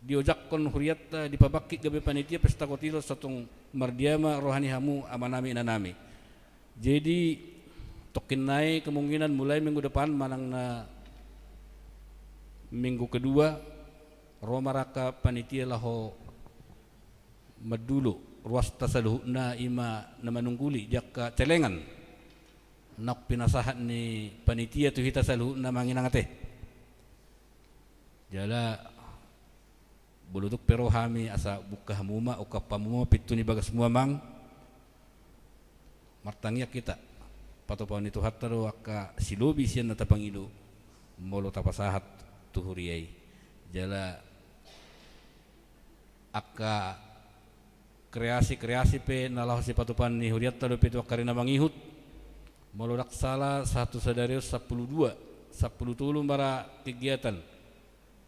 diojakhon hurianta, dipabangkit gabe panitia pesta gotilon, sai tong mardia ma roha ni hamu amanami inanami. Jadi, tongkin nai kemungkinan mulai minggu depan manang na minggu kedua, ro ma ra angka panitia laho mandulo ruasta saluhutna, i ma na manungguli di angka celengan naung pinasahat ni panitia tu hita saluhutna amang inang ate. Jala molo tung pe ro hami asa bungka hamu ma, ungkap hamu ma pintu ni bagasmu amang. Martangiang hita, patupaon ni Tuhanta do angka silobi sian na tapangido molo tapasahat tu huria i. Jala angka kreasi-kreasi pe na laho sipatupaon ni hurianta dope tu angka ari na mangihut. Molo ndang sala, sahat tu sadari on sampulu dua, sampulu tolu ma ra kegiatan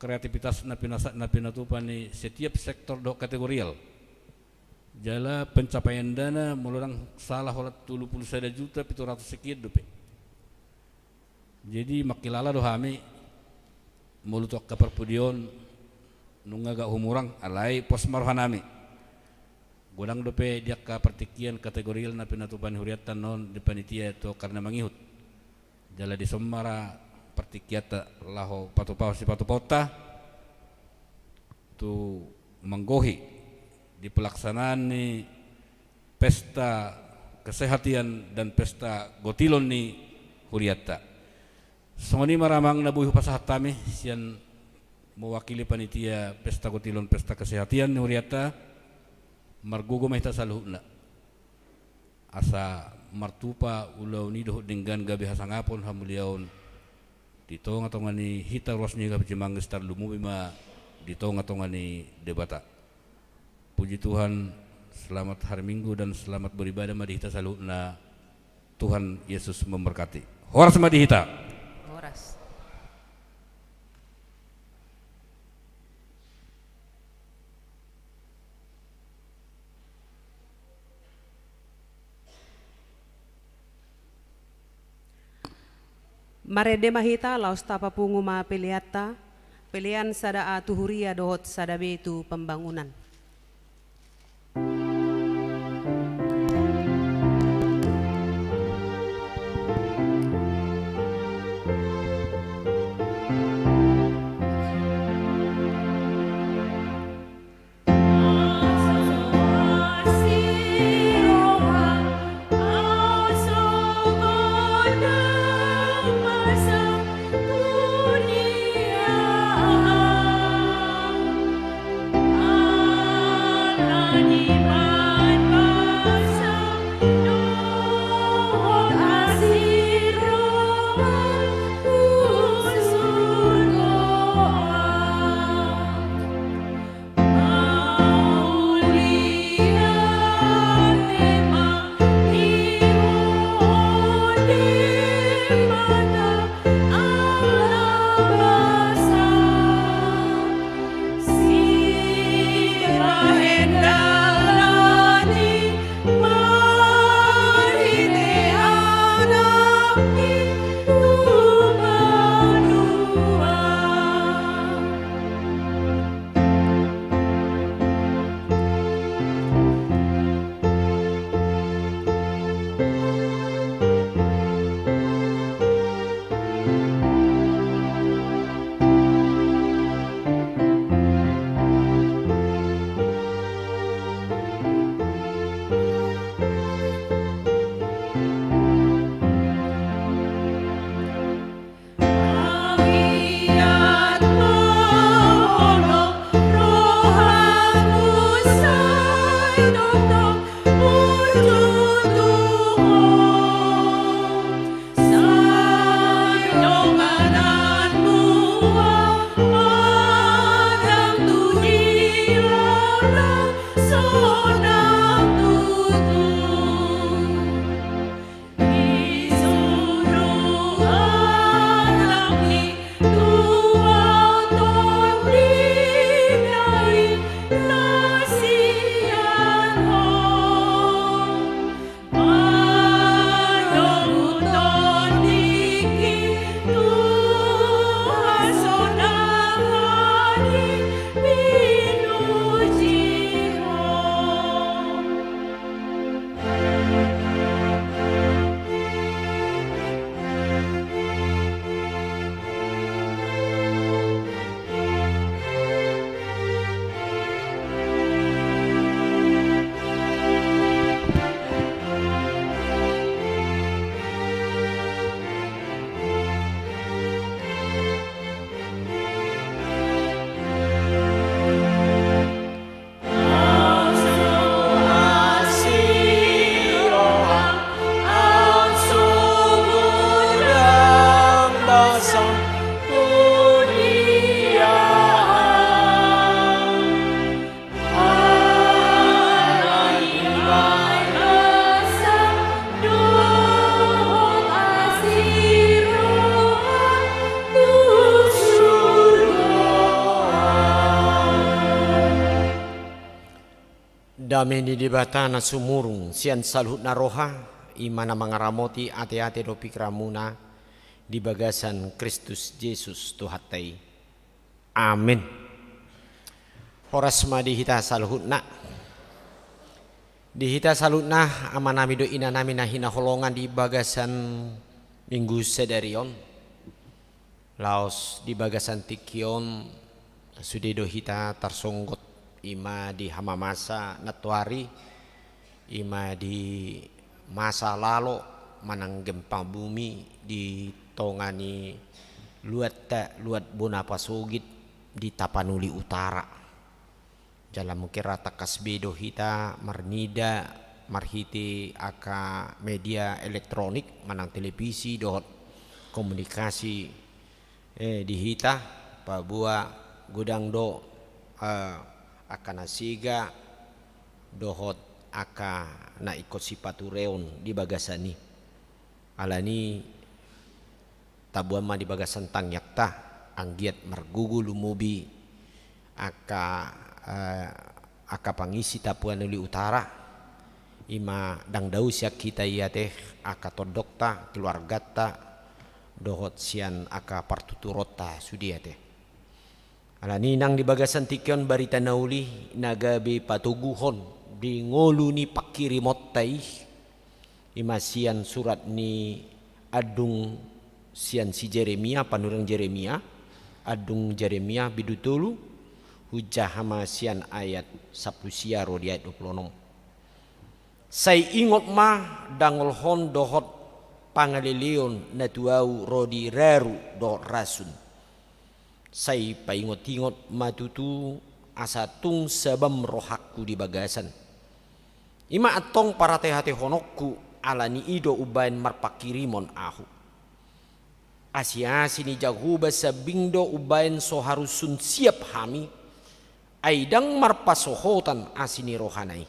kreativitas na pinasa-, na pinatupa ni setiap sektor dohot kategorial. Jala pencapaian dana molo ndang sala holan tolu pulu sada juta pitu ratus sekian dope. Jadi mangkilala do hami, molo tu angka parpudi on nunga agak humurang, alai pos ma roha nami. Godang dope di angka partingkian kategorial na pinatupa ni hurianta on di panitia tu angka ari na mangihut. Jala dison ma ra partingkianta laho patupahon sipatupaonta tu manggohi di pelaksanaan ni pesta kesehatan dan pesta gotilon ni hurianta. Songon i ma ra amang na boi hupasahat hami sian mewakili panitia pesta gotilon pesta kesehatan ni hurianta, margogo ma hita saluhutna. Asa martupa ulaon i dohot denggan, gabe hasangapon hamuliaon di tongatonga ni hita ruas ni HKBP Cimangges, tarlumobi ma di tongatonga ni Debata. Puji Tuhan, selamat hari Minggu dan selamat beribadah ma di hita saluhutna. Tuhan Yesus memberkati. Horas ma di hita. Horas. Marende ma hita, laos tapapungu ma peleanta, pelean sada A tu huria dohot sada B tu pembangunan. Dame ni Debata na sumurung sian saluhutna roha, i ma na mangaramoti ateate dohot pingkiranmuna di bagasan Kristus Jesus Tuhanta i. Amen. Horas ma di hita saluhutna. Di hita saluhutna, amanami dohot inanami na hinaholongan di bagasan Minggu sadari on. Laos di bagasan tingki on sude do hita tarsonggot, i ma di hamamasa nantoari, i ma di masa lalo manang gempa bumi di tonga ni luatta, luat bona pasogit di Tapanuli Utara. Jala mungkin ra tangkas be do hita marnida marhite angka media elektronik manang televisi dohot komunikasi, eh, di hita, paboa godang do, eh, angka na sega dohot angka na ingkon sipatureon di bagasan i. Alani taboan ma di bagasan tangiangta, anggiat margogo lumobi angka, eh, angka pangisi Tapanuli Utara, i ma ndang dao sian hita i ate, angka tondongta, keluargata, dohot sian angka partuturonta sude ate. Alani nang di bagasan tingki on barita na uli na gabe patoguhon di ngolu ni pangkirimonta i, i ma sian surat ni andung sian si Jeremia, panurirang Jeremia, andung Jeremia bindu tolu, hujaha ma sian ayat sampulu sia ro di ayat dua pulu onom. Sai ingot ma dangolhon dohot pangaleleon na tu ahu ro di raru dohot rasun. Sai paingotingot ma tutu asa tung sabam rohangku di bagasan. I ma antong parateatehononku, alani i do umbaen marpangkirimon ahu. Asiasi ni Jahowa sambing do umbaen so harusun siap hami, ai ndang marpasohotan asi ni rohana i.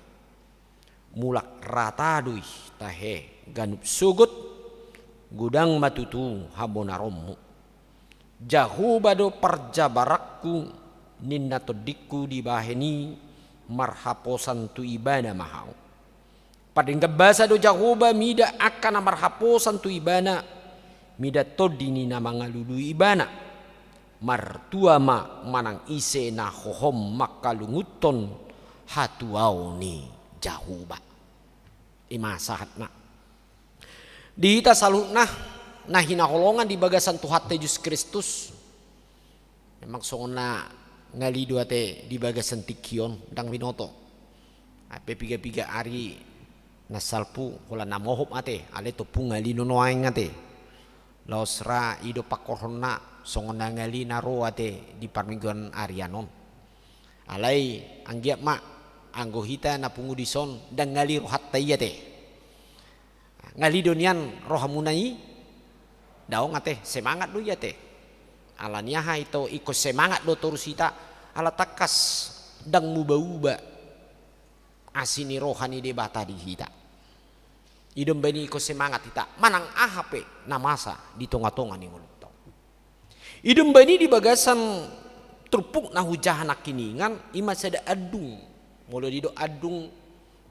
Mulak rata do i tahe ganup sogot, godang ma tutu habonaronmu. Jahowa do parjabaranku, ninna tondingku dibahen i, marhaposan tu Ibana ma ahu. Pardenggan basa do Jahowa mida angka na marhaposan tu Ibana, mida tondi ni na mangalului Ibana. Martua ma manang ise na hohom mangkalungunhon hatuaon ni Jahowa. I ma sahatna. Di hita saluhutna na hinaholongan di bagasan Tuhanta Jesus Kristus, memang songon na ngali do ate di bagasan tingki on, ndang binoto. Hape piga-piga ari na salpu, holan na mohop ate, alai tompu ngali do nuaeng ate. Laos ra i do pangkorhonna songon na ngali na ro ate di parmingguan arian on. Alai anggiat ma anggo hita na pungu dison ndang ngali rohanta i ate. Ngali do nian rohamuna i? Daong ate, semangat do i ate. Alani aha ito ingkon semangat do torus hita, ala tangkas ndang muba-uba asi ni roha ni Debata di hita. I do umbaen i ingkon semangat hita manang aha pe na masa di tonga-tonga ni ngolunta on. I do umbaen i di bagasan turpuk na hujaha nangkiningan, i ma sada andung. Molo didok andung,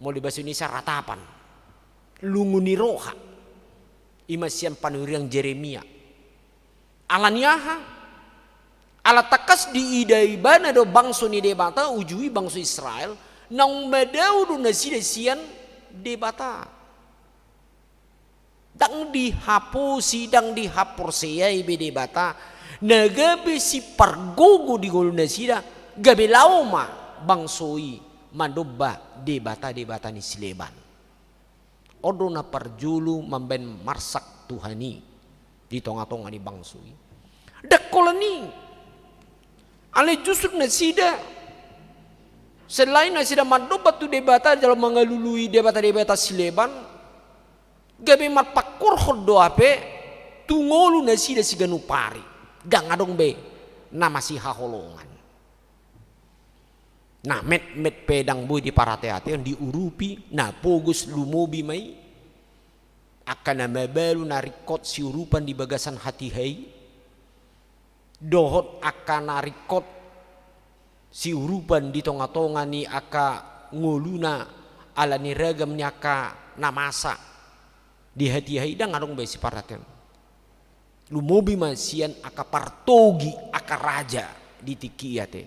molo di bahasa Indonesia ratapan. Lungun ni roha. I ma sian panurirang Jeremia. Alani aha? Ala tangkas diida ibana do bangso ni Debata, uju i bangso Israel, naung madao do nasida sian Debata. Ndang dihaposi, ndang dihaporseai be Debata, na gabe sipargogo di ngolu nasida, gabe laho ma bangso i mandomba debata-debata ni sileban. On do na parjolo mambaen marsak Tuhan i di tonga-tonga ni bangso i. Ndang holan i. Alai justru nasida, selain nasida mandomba tu debata jala mangalului debata-debata sileban, gabe marpangkorhon do hape tu ngolu nasida siganup ari. Ndang adong be na masihaholongan. Na metmet pe ndang boi diparateatehon, diurupi, na pogos lumobi ma i. Angka na mabalu na ringkot siurupan di bagasan hatiha i, dohot angka na ringkot siurupan di tonga-tonga ni angka ngoluna ala ni ragam ni angka na masa di hatiha i, ndang adong be siparhatian. Lumobi ma sian angka partogi, angka raja di tingki i ate,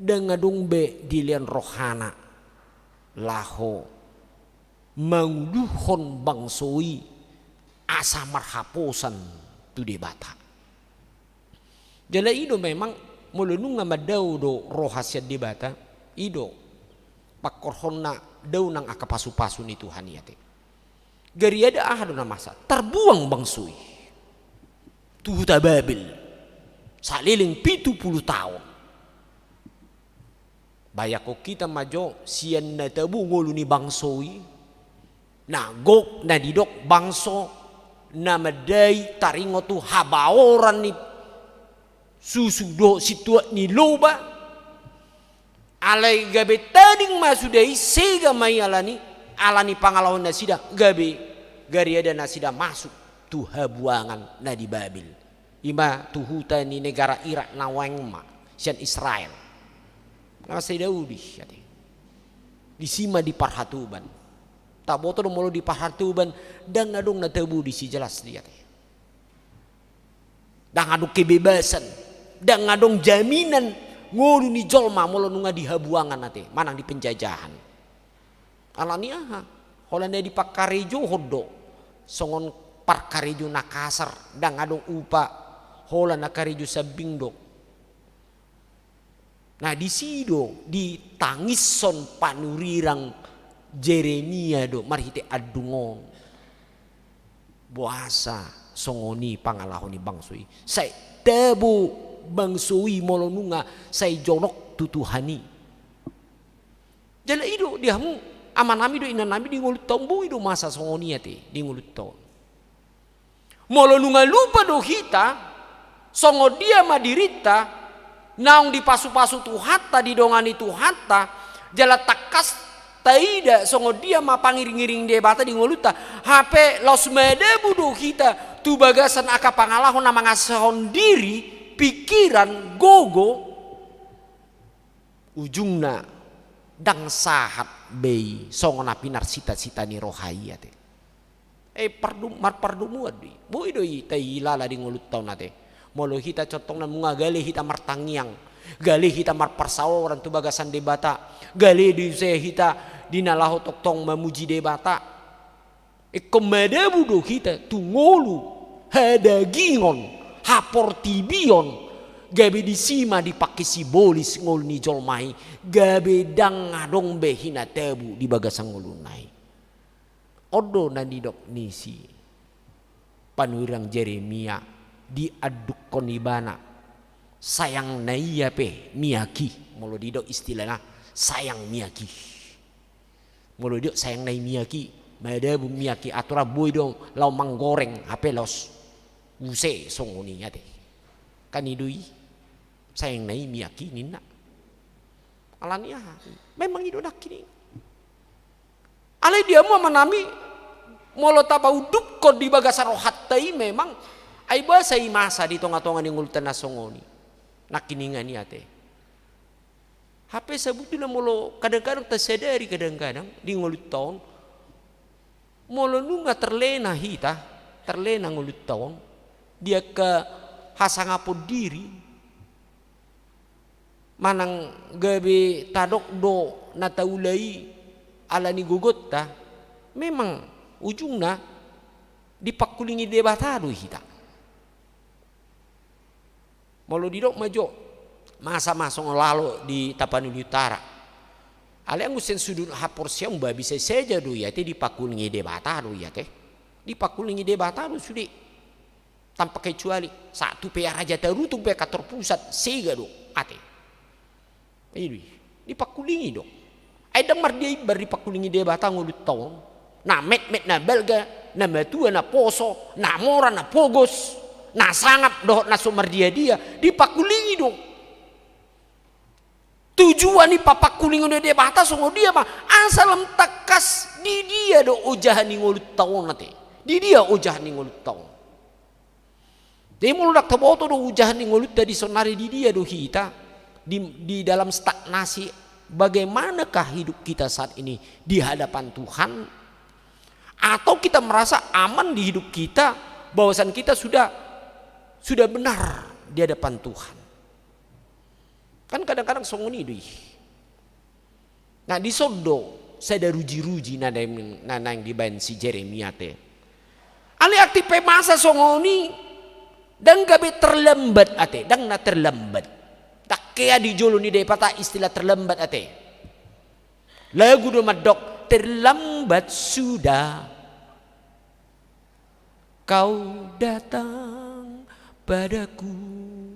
ndang adong be dilean rohana laho manguluhon bangso i asa marhaposan tu Debata. Jala i do memang, molo nunga mandao do roha sian Debata, i do pangkorhonna dao nang angka pasupasu ni Tuhan i ate. Gariada aha do na masa? Tarbuang bangso i tu huta Babel saleleng pitu pulu taon. Bayangkon hita ma jo, sian na tabo ngolu ni bangso i, na gok na didok bangso na mandai taringot tu habaoran ni susu dohot situak ni loba. Alai gabe tading ma suda i, sega ma i ala ni, ala ni pangalaho nasida, gabe gariada nasida masuk tu habuangan na di Babel. I ma tu huta ni negara Irak na uaeng ma sian Israel. Na masa i Daudi ate. Disi ma di parhatoban. Taboto do molo di parhatoban, ndang adong na tabo disi, jelas do i ate. Ndang adong kebebasan, ndang adong jaminan ngolu ni jolma molo nunga di habuangan ate, manang di penjajahan. Ala ni aha? Holan na dipangkarejohon do songon parkarejo na kasar, ndang adong upa, holan na karejo sambing do. Nah, disi do ditangishon panurirang Jeremia do marhite andung on. Boasa songon i pangalaho ni bangso i? Sai tabo bangso i molo nunga sai jonok tu Tuhan i. Jala i do di hamu, amanami dohot inanami, di ngolunta on boi do masa songon i ate, di ngolunta on. Molo nunga lupa do hita songon dia ma dirinta naung dipasupasu Tuhanta, didongani Tuhanta, jala tangkas taida songon dia ma pangiringiring ni Debata di ngolunta, hape laos madabu do hita tu bagasan angka pangalaho na mangasahon diri, pikiran, gogo. Ujungna ndang sahat be i songon na pinarsita-sita ni roha i ate. Eh, pardu-, marpardomuan do i. Boi do i tahilala di ngolunta on ate. Molo hita contohna nunga gale hita martangiang, gale hita marparsaoran tu bagasan Debata, gale do ise hita di na laho tongtong mamuji Debata. Ingkon madabu do hita tu ngolu hadagingon, haportibion, gabe disi ma dipangke sibolis ngolu ni jolma i, gabe ndang adong be hina tabu di bagasan ngoluna i. On do na nidok ni si panurirang Jeremia, diandukkon ibana, sayang na ia pe miak i, molo didok istilahna, sayang miak i. Molo didok sayang na i miak i, madabu miak i, aturan boi do laho manggoreng, hape laos use songon i ate. Kan i do i, sayang na i miak i ninna. Ala ni aha? Memang i do nangkining. Alai di hamu amanami, molo tapaundukkon di bagasan rohanta i memang, ai boasa i masa di tonga-tonga ni ngolunta na songon i. Nangkiningan i ate. Hape sabotulna molo kadang-kadang tasadari, kadang-kadang di ngolunta on, molo nunga terlena hita, terlena ngolunta on di angka hasangapon diri, manang gabe tadok do na taula i ala ni gogonta, memang ujungna dipangkulingi Debata do hita. Molo didok ma jo, masa ma songon lalo di Tapanuli Utara. Alai anggo sian sudut haporseaon ba bisa saja do i ate, dipangkulingi Debata do i ate. Dipangkulingi Debata do sude. Tanpa kecuali, satu pe raja tarutung pe kantor pusat, sega do ate. I do i, dipangkulingi do. Ai ndang mardia imbar dipangkulingi Debata ngolunta on. Na metmet na balga, na matua na poso, na mora na pogos, na sangap dohot na so mardia-dia, dipangkulingi do. Tujuan ni pangkulingon ni Debata songon dia ma? Asa lam tangkas di dia do ojahan ni ngolunta on ate. Di dia ojahan ni ngolunta on. Jadi molo ndang taboto do ojahan ni ngolunta di saonari, di dia do hita, di, di dalam stagnasi Bagaimanakah hidup kita saat ini di hadapan Tuhan? Atau kita merasa aman di hidup kita, bahwasan kita sudah, sudah benar di hadapan Tuhan? Kan kadang-kadang songon i do i. Nah, dison do sada ruji-ruji na naeng, na naeng dibaen si Jeremia te. Alai atik pe masa songon i, ndang gabe terlambat ate, ndang na terlambat. Ndang hea di jolo ni Debata istilah terlambat ate. Lagu do mandok, "Terlambat sudah kau datang padaku."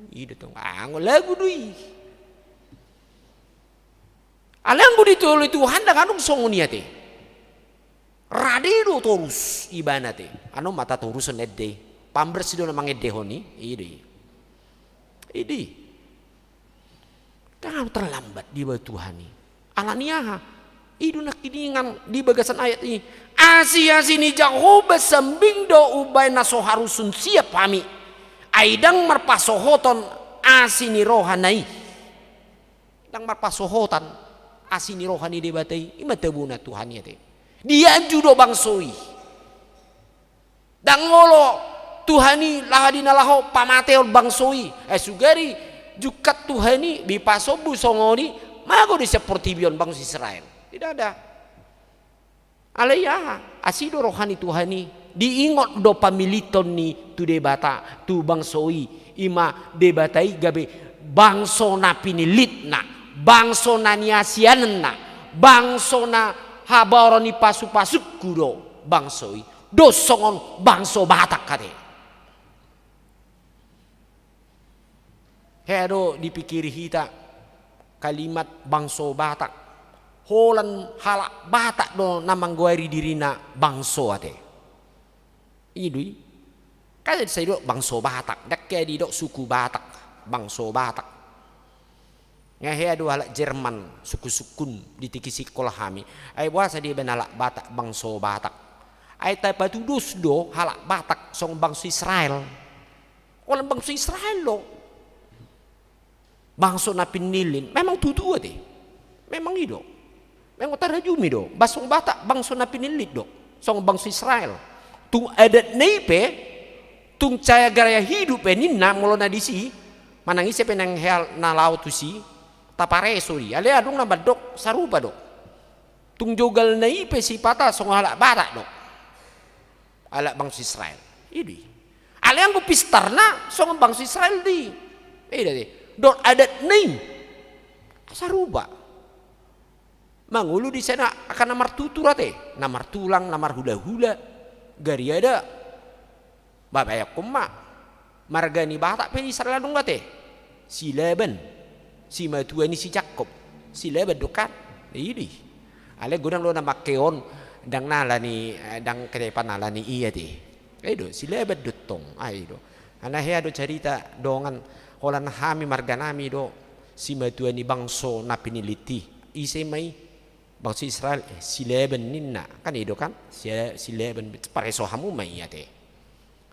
I do tong, anggo lagu do i. Alai anggo ditoloi Tuhan ndang adong songon i ate. Rade do torus ibana te. Anu ma tatoruson ende. Pambersih do na mangendehon i. I do i. I do i. Ndang adong terlambat di Tuhan i. Alani aha? I do nangkiningan di bagasan ayat i. Asi-asi ni Jahowa sambing do umbaen na so harusun siap hami. Ai ndang marpasohotan asi ni rohana i. Ndang marpasohotan asi ni roha ni Debata i, i ma tabona Tuhan i ate. Dianju do bangso i. Ndang olo Tuhan i laho di na laho pamatehon bangso i. Eh, sugari jungkat Tuhan i, dipasombu songon i, mago do sian portibi on bangso Israel. Tidak ada. Alai aha? Asi do roha ni Tuhan i, diingot do pamilithon ni tu Debata, tu bangso i, i ma Debata i gabe bangso na pinillitna, bangso na niasianna, bangso na habaoran ni pasu-pasungku do bangso i, dos songon bangso Batak ate. Hea do dipikiri hita kalimat bangso Batak. Holan halak Batak do na manggoari dirina bangso ate. I do i. Kan sai didok bangso Batak, ndang hea didok suku Batak, bangso Batak. Nga hea do halak Jerman, sungkun-sungkun di tingki sikola hami. Ai boasa dibaen halak Batak bangso Batak? Ai tapatudos do halak Batak songon bangso Israel. Holan bangso Israel do. Bangso na pinillin, memang tutu ate. Memang i do. Memang tarajumi do. Bangso Batak, bangso na pinillin do. Songon bangso Israel. Tung adatna i pe, tung cara gaya hidup pe ninna molo na disi, manang ise pe naeng hea na laho tusi, tapareso i. Alai adong na mandok sarupa do. Tung jogalna i pe sipata songon halak Batak do. Halak bangso Israel. I do i. Alai anggo pistarna songon bangso Israel do i. I do ate. Dohot adatna i. Sarupa. Mangolu di sana angka na martutur ate. Na martulang, na marhula-hula. Gariada. Babayangkon ma. Marga ni Batak pe Israel adong ate. Si Laban. Simatua ni si Jakkob. Si Laban do kan. I do i. Alai godang do na mangkeon, ndang na ala ni, eh, ndang ketepan ala ni i ate. I do, si Laban do tong. Ai do. Alana hea do carita dongan, holan hami marganami do simatua ni bangso na pinillin i. Ise ma i? Bangso Israel, eh, si Laban ninna. Kan i do kan? Si, si Laban, pareso hamu ma i ate.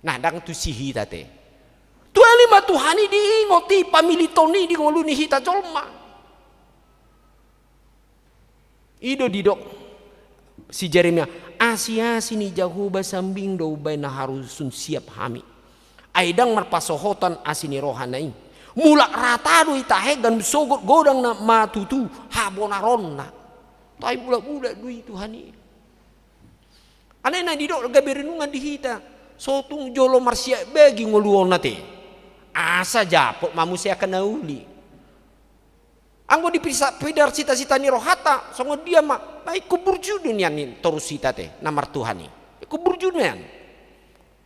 Nah, ndang tusi hita ate. Tuali ma Tuhan i diingot i, pamilithon i di ngolu ni hita jolma. I do didok si Jeremia, asi-asi ni Jahowa sambing do umbaen na harusun siap hami. Ai ndang marpasohotan asi ni rohana i. Mulak rata do i tahe ganup sogot godang na ma tutu habonaronna. Tai mulak-mulak do i Tuhan i. Alai na didok gabe renungan di hita, so tung jolo marsiap bagi ngolu on ate. Asa japot ma muse angka na uli. Anggo dipisa-, pidar sita-sita ni rohanta, songon dia ma, na ingkon burju do nian i torus hita ate, na martuhan i. Ingkon burju nian.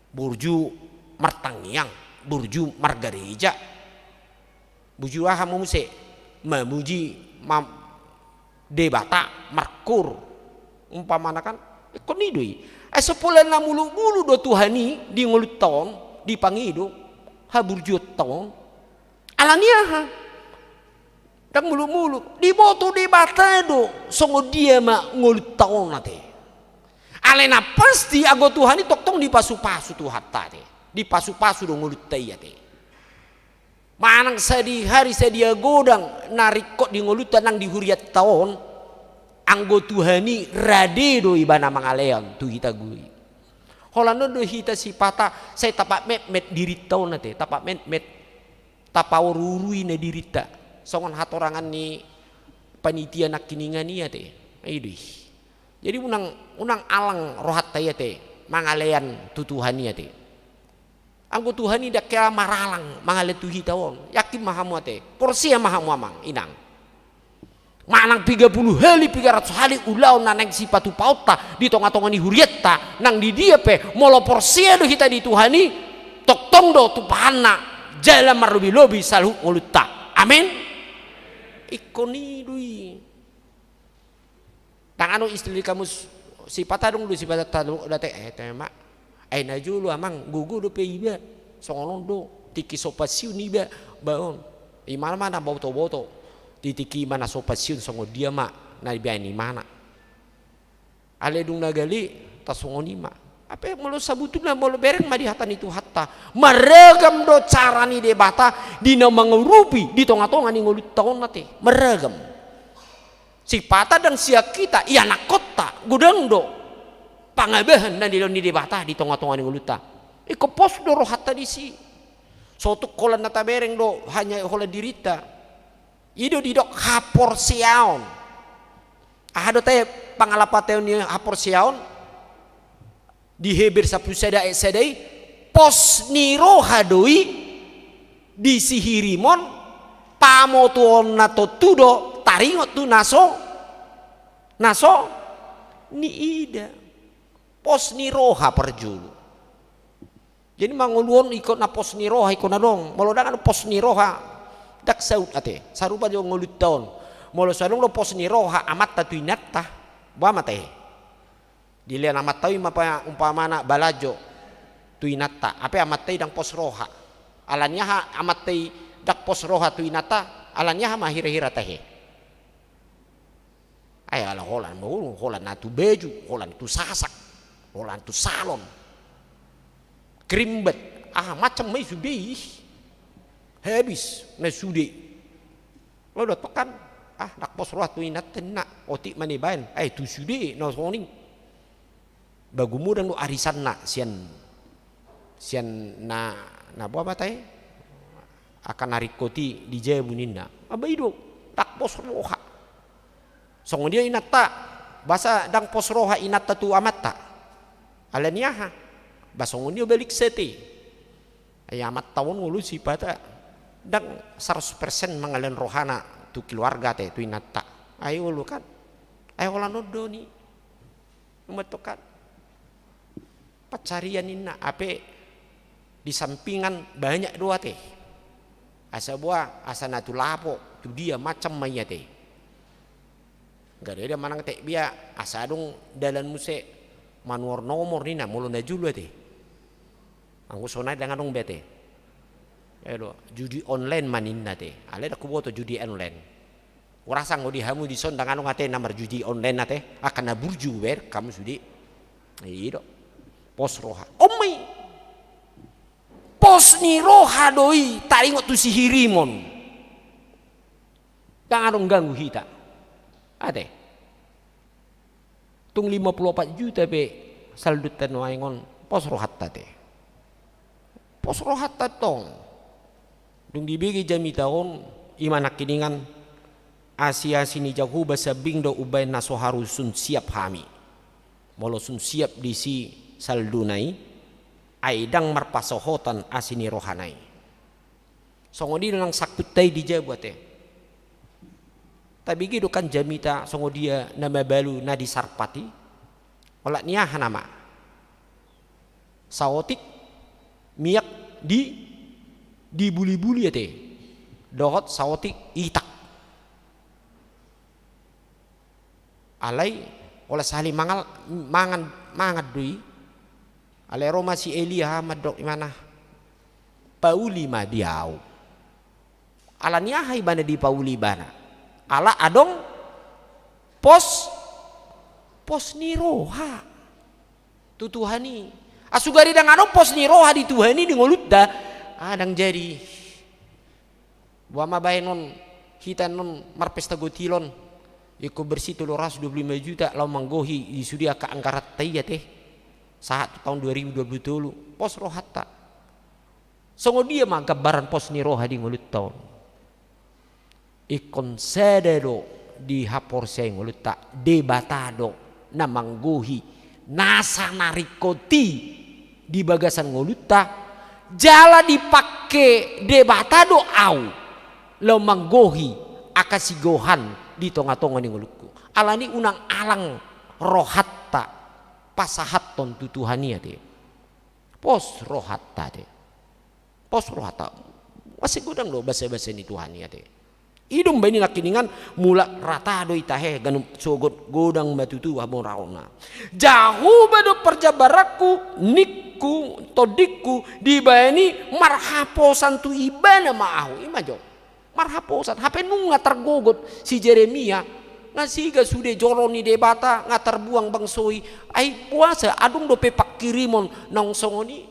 Burju martangiang, burju margareja. Burju aha ma muse? Mamuji, ma-, Debata, markoor. Umpamana kan, ingkon i do i. Ai so pola na muluk-muluk do Tuhan i di ngolunta on, dipangido haburjuonta on. Alani aha? Ndang muluk-muluk. Diboto Debata do songon dia ma ngolunta on ate. Alai na pasti anggo Tuhan i tongtong dipasu-pasu Tuhanta ate. Dipasu-pasu do ngolunta i ate. Manang sadihari sadia godang na ringkot di ngolunta nang di hurianta on, anggo Tuhan i rade do ibana mangalean tu hita goi. Holan on do hita sipata sai tapametmet dirinta on ate, tapametmet, tapaoruorui na dirinta. Songon hatorangan ni panitia nangkiningan i ate. I do i. Jadi unang, unang alang rohanta i ate, mangalean tu Tuhan i ate. Anggo Tuhan i ndang hea maralang mangalean tu hita on. Yakin ma hamu ate, porsea ma hamu amang inang. Manang piga pulu hali, piga ratus hali ulaon na naeng sipatupaonta di tongatonga ni hurianta, nang di dia pe, molo porsea do hita di Tuhan i, tongtong do tumpahanna jala marlobilobi saluhut ngolunta. Amin. Ingkon i do i. Tangan istri kamus sipata adong do sipata tadok date, eh, tema. Ai na jolo amang, gogo dope iba. Songon on do, tingki so pensiun iba, baon. Imana ma na botoboto. Di tingki imana so pensiun songon dia ma na dibaen imana. Alai dung na gale, tasongon i ma. Hape molo sabutulna, molo bereng ma di hata ni Tuhanta, marragam do cara ni Debata di na mangurupi di tongatonga ni ngolunta on ate. Marragam. Sipata ndang sian hita, ianakkonta, godang do pangabahan na nilehon ni Debata di tongatonga ni ngolunta. Ingkon pos do rohanta disi. So tung holan na tabereng do hanya holan dirinta. I do didok haporseaon. Aha do ate pangalapatan ni haporseaon? Di Heber sampulu sada ayat sada i, pos ni roha do i di sihirimon, pamotoonna tontu do taringot tu na so, na so niida. Pos ni roha parjolo. Jadi mangolu on ingkon na pos ni roha ingkon adong. Molo ndang adong pos ni roha, ndang saut ate. Sarupa jo ngolunta on. Molo so adong do pos ni roha amanta tu inanta, boha ma tahe? Dilean amanta i ma pa umpamana balajo tu inanta, hape amanta i ndang pos roha. Alani aha amanta i ndang pos roha tu inanta? Alani aha ma hirahira tahe? Ai ala holan ma, holan na tu baju, holan tu sasak, holan tu salon, krimbat, aha macam ma i sude i. Habis na sude. Lo dohot kan, ah, ndang pos roha tu inanta ninna, otik ma na ibaen, ai tu sude na songon i. Ba gumodang do arisanna sian, sian na, na boha ma tahe, angka na ringkot i di jabu ninna. Aba i do, ndang pos roha. Songon dia inanta, boasa ndang pos roha inanta tu amanta? Alani aha? Ba songon dia balik sete. Ai amanta on ngolu sipata ndang saratus persen mangalean rohana tu keluarga ate, tu inanta. Ai olo kan? Ai holan on do ni. Umantong kan? Pansarian ninna, hape di sampingan banyak do ate. Asa boha, asa na tu lapo, tu dia macam ma i ate. Nggak ada manang tek bia, asa adong dalan muse manuhor nomor ninna, molo na jolo ate. Anggo sonai ndang adong be ate. Edo, judi online ma ninna ate. Alai ndang huboto judi online. Hurasa anggo di hamu dison ndang adong ate na marjudi online ate. Angka na burju ber hamu sude. I do. Pos roha. On ma i. Pos ni roha do i taringot tu sihirimon. Ndang adong ganggu hita. Ate. Tung lima pulu opat juta pe saldunta nuaeng on, pos rohanta ate. Pos rohanta tong. Dung dibege jamita on, i ma nangkiningan, asiasi ni Jahowa sambing do umbaen na so haru sun siap hami. Molo sun siap disi salduna i, ai ndang marpasohotan asi ni rohana i. Songon i do nang sangkunta i di jabu ate. Tabege do kan jamita na mabalu na di Sarpat i. Olat ni aha nama? Saotik miak di, di buli-buli ate. Dohot saotik itak. Alai olat sahali mangal, mangan, mangan do i. Alai ro ma si Elia mandok imana, pauli ma di au. Alani aha ibana dipauli ibana? Ala adong pos, pos ni roha tu Tuhan i. Asugari ndang adong pos ni roha di Tuhan i di ngolunta, ah, ndang jadi. Boha ma bahenon hita annon marpesta gotilon, ingkon bersih tolu ratus dua puluh lima juta laho manggohi di sude angka anggaranta i ate, sahat tu taon dua ribu dua puluh tolu, pos rohanta. Songon dia ma gambaran pos ni roha di ngolunta on? Ingkon sada do dihaporseai ngolunta, Debata do na manggohi nasa na ringkot i di bagasan ngolunta, jala dipangke Debata do au laho manggohi angka sigohan di tongatonga ni ngolungku. Alani unang alang rohanta pasahathon tu Tuhan i ate. Pos rohanta ate. Pos rohanta. Asa godang do basabasa ni Tuhan i ate. I do umbahen i nangkiningan, mulak rata do i tahe, ganup sogot, godang ma tutu hamoraonna. Jahowa do parjabaranku, ningku, tondingku, dibahen i marhaposan tu Ibana ma ahu. I ma jo. Marhaposan, hape nunga targogot si Jeremia, nga siga sude joro ni Debata, nga tarbuang bangso i, ai boasa adong dope pangkirimon naung songon i?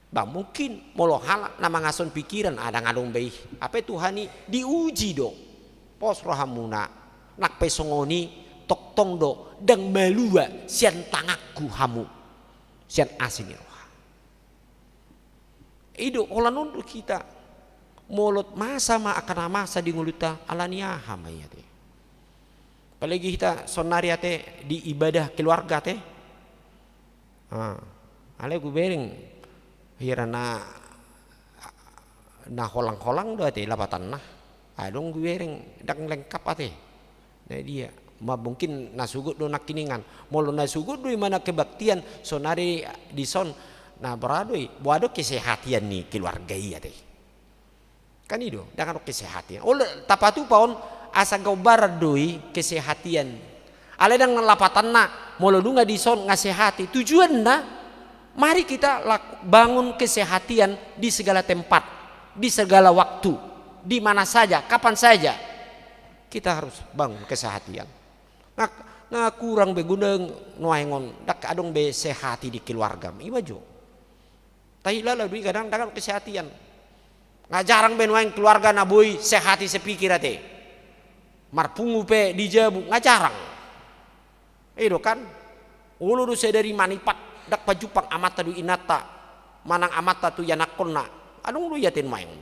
Ba mungkin molo halak na mangasuhon pingkiran, ndang adong be i, hape Tuhan i diuji do. Pos rohamuna, nang pe songon i, tongtong do ndang malua sian tanganku hamu, sian asi ni roha. I do, holan on do hita. Molo masa ma angka na masa di ngolunta, alani aha ma i ate? Apalagi hita saonari ate di ibadah keluarga ate. Ah, alai hubereng hira na, na holang-holang do ate lapatanna. Adong hubereng ndang lengkap ate. Na dia, ma mungkin na sogot do nangkiningan. Molo na sogot do i mana kebaktian, saonari dison, na boha do i, boha do kesehatian ni keluarga i ate. Kan i do, ndang adong kesehatian. Olo, tapatupa on, asa gambaran do i kesehatian. Alai ndang lapatanna, molo nunga dison nga sehat i. Tujuanna, mari kita lak-, bangun kesehatian di segala tempat, di segala waktu, di mana saja, kapan saja. Kita harus bangun kesehatian. Nga, nga kurang be guna nuaeng on, ndang adong be sehati di keluarga. I ma jo. Tahilala do i kadang ndang adong kesehatian. Nga jarang be nuaeng keluarga na boi sehati sepikir ate. Marpungu pe di jabu, nga jarang. I do kan? Olo do sadari manipat, ndang pajumpang amanta dohot inanta, manang amanta tu ianakkonna. Adong do i ate nuaeng.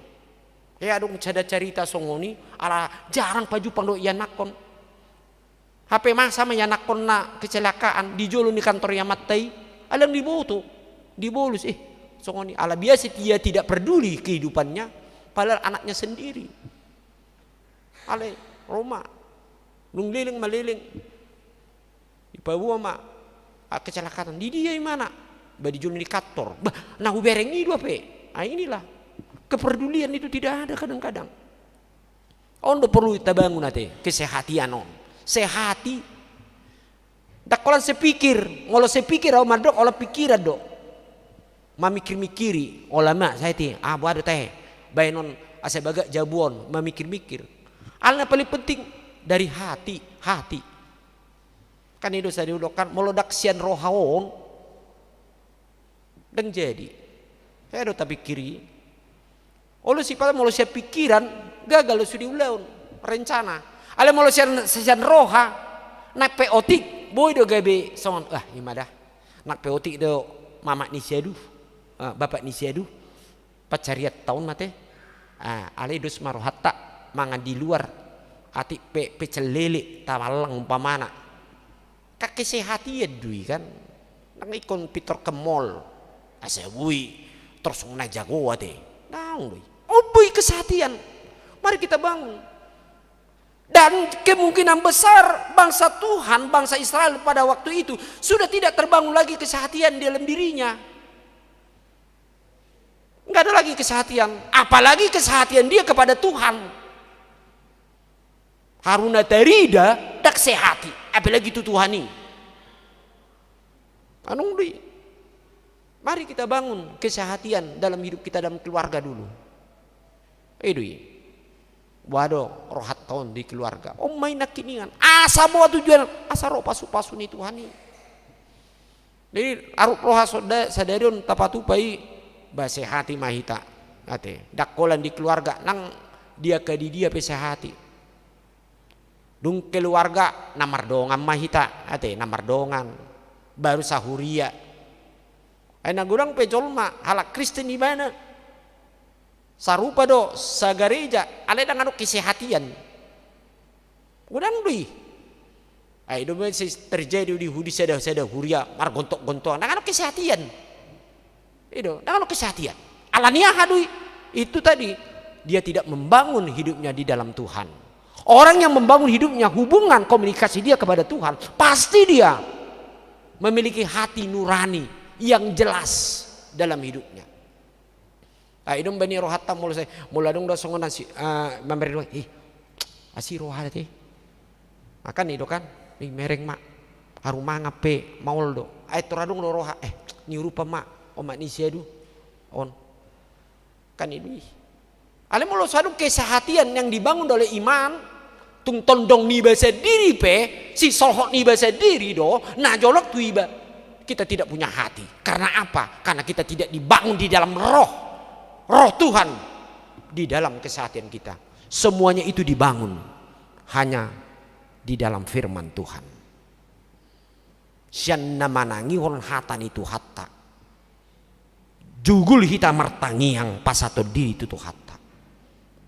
Ia adong sada carita songon i, ala jarang pajumpang dohot ianakkon. Hape masa ma ianakkonna kecelakaan di jolo ni kantor ni amanta i, alai ndang diboto, dibolus, eh, songon i, ala biasa dia tidak peduli kehidupannya, padahal anaknya sendiri. Alai ro ma, dung leleng ma leleng, dipaboa ma, ah, kecelakaan, di dia imana? Ba di jolo ni kantor. Bah, na hubereng i do hape. Ah, inilah, kepedulian itu tidak ada kadang-kadang. On do porlu tabangun ate, kesehatian on. Sehati. Ndang holan sepikir, molo sepikir au mandok holan pikiran do. Mamikir-mikiri, holan ma, sai ate, ah, boha do tahe. Baenon asa bagak jabu on, mamikir-mikir. Alana paling penting dari hati, hati. Kan i do sada didok kan, molo ndang sian roha on, ndang jadi. Hea do tapikiri. Olo sipata molo sian pikiran, gagal do sude ulaon, rencana. Alai molo sian, sian roha, nang pe otik, boi do gabe songon, ah, i ma da. Nang pe otik do mamak ni si adu, ah, bapak ni si adu. Pansarian taon ma ate. Ah, alai dos ma rohanta mangan di luar. Atik pe pecel lele, tamallang umpamana. Kan kesehatian do i kan. Ndang ingkon pintor ke mall. Asa boi, tor songon na jago ate. Ndang do i. On boi kesehatian. Mari kita bangun. Dan kemungkinan besar bangsa Tuhan, bangsa Israel pada waktu itu sudah tidak terbangun lagi kesehatian di dalam dirinya. Nggak ada lagi kesehatian, apalagi kesehatian dia kepada Tuhan. Haruna tarida ndang sehati, apalagi tu Tuhan i. Anong do i? Mari kita bangun kesehatian dalam hidup kita, dalam keluarga dulu. I do i. Boha do rohanta on di keluarga. On ma i nangkiningan. Asa boha tujuan, asa ro pasupasu ni Tuhan i. Jadi, arut roha sonda-, sadari on tapatupa i, ba sehati ma hita. Ate, ndang holan di keluarga, nang di angka didia pe sehati. Dung keluarga, na mardongan ma hita, ate, na mardongan. Baru sahuria. Ai na godang pe jolma, halak Kristen ibana. Sarupa do, sagareja, alai ndang adong kesehatian. Godang do i. Ai do ma sai terjadi di hudi sada-sada huria, margontok-gontokan. Ndang adong kesehatian. I do, ndang adong kesehatian. Alani aha do i? Itu tadi, dia tidak membangun hidupnya di dalam Tuhan. Orang yang membangun hidupnya, hubungan komunikasi dia kepada Tuhan, pasti dia memiliki hati nurani yang jelas dalam hidupnya. Ai do umbahen i rohanta molo sai, molo adong do songon asi, ah, mamereng do, ih, asi roha da te. Makan i do kan, ih, mereng ma. Haru mangan pe, maol do. Ai tor adong do roha, eh, niurupan ma, omak ni si adu. On. Kan i do i. Alai molo so adong kesehatian yang dibangun oleh iman, tung tondong niba sandiri pe, sisolhot niba sandiri do, na jolok tu iba. Kita tidak punya hati. Karena apa? Karena kita tidak dibangun di dalam roh. Roh Tuhan di dalam kesehatian kita. Semuanya itu dibangun hanya di dalam firman Tuhan. Sian na manangihon hata ni Tuhanta. Jugul hita martangiang pasahaton diri tu Tuhanta.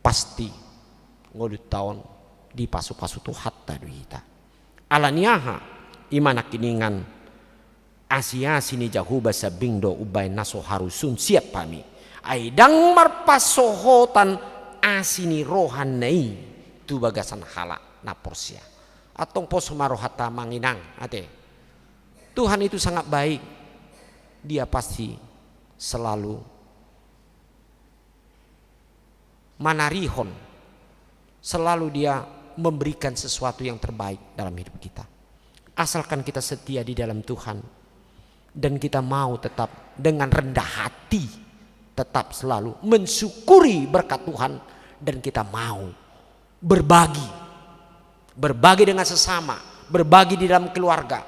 Pasti ngolunta on dipasu-pasu Tuhanta do hita. Alani aha? I ma nangkiningan asi-asi ni Jahowa sambing do umbahen na so haru sun siap hami. Ai ndang marpasohotan asi ni rohana i tu bagasan halak na porsea. Antong pos ma rohanta amang inang, ate. Tuhan itu sangat baik. Dia pasti selalu manarihon, selalu Dia memberikan sesuatu yang terbaik dalam hidup kita. Asalkan kita setia di dalam Tuhan dan kita mau tetap dengan rendah hati, tetap selalu mensyukuri berkat Tuhan, dan kita mau berbagi, berbagi dengan sesama, berbagi di dalam keluarga,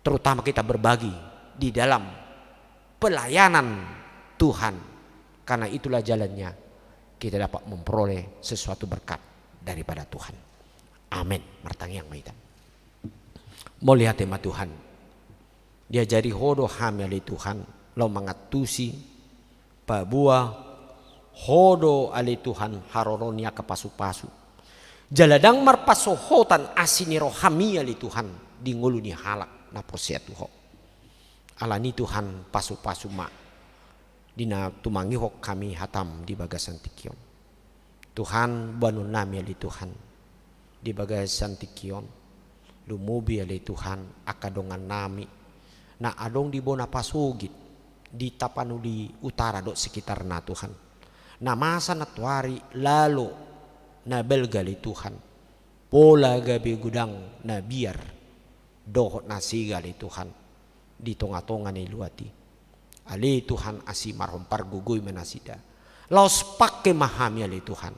terutama kita berbagi di dalam pelayanan Tuhan. Karena itulah jalannya kita dapat memperoleh sesuatu berkat daripada Tuhan. Amin. Martangiang ma hita. Mauliate ma Tuhan. Diajari Ho do hami ale Tuhan, laho mangantusi, paboa Ho do ale Tuhan haroro ni angka pasu-pasu. Jala ndang marpasohotan asi ni rohami ale Tuhan di ngolu ni halak na porsea tu Ho. Alani Tuhan pasu-pasu ma di na tumangihon hami hatam di bagasan tingki on. Tuhan, boanonnami ale Tuhan di bagasan tingki on, lumobi ale Tuhan angka dongannami na adong di bona pasogit di Tapanuli Utara dohot sekitarna Tuhan, na masa nantoari lalo na balga ale Tuhan, pola gabe godang na biar dohot na sega ale Tuhan di tonga-tonga ni luat i. Ale Tuhan, asi ma roham, pargogoi ma nasida. Laos pangke ma hami ale Tuhan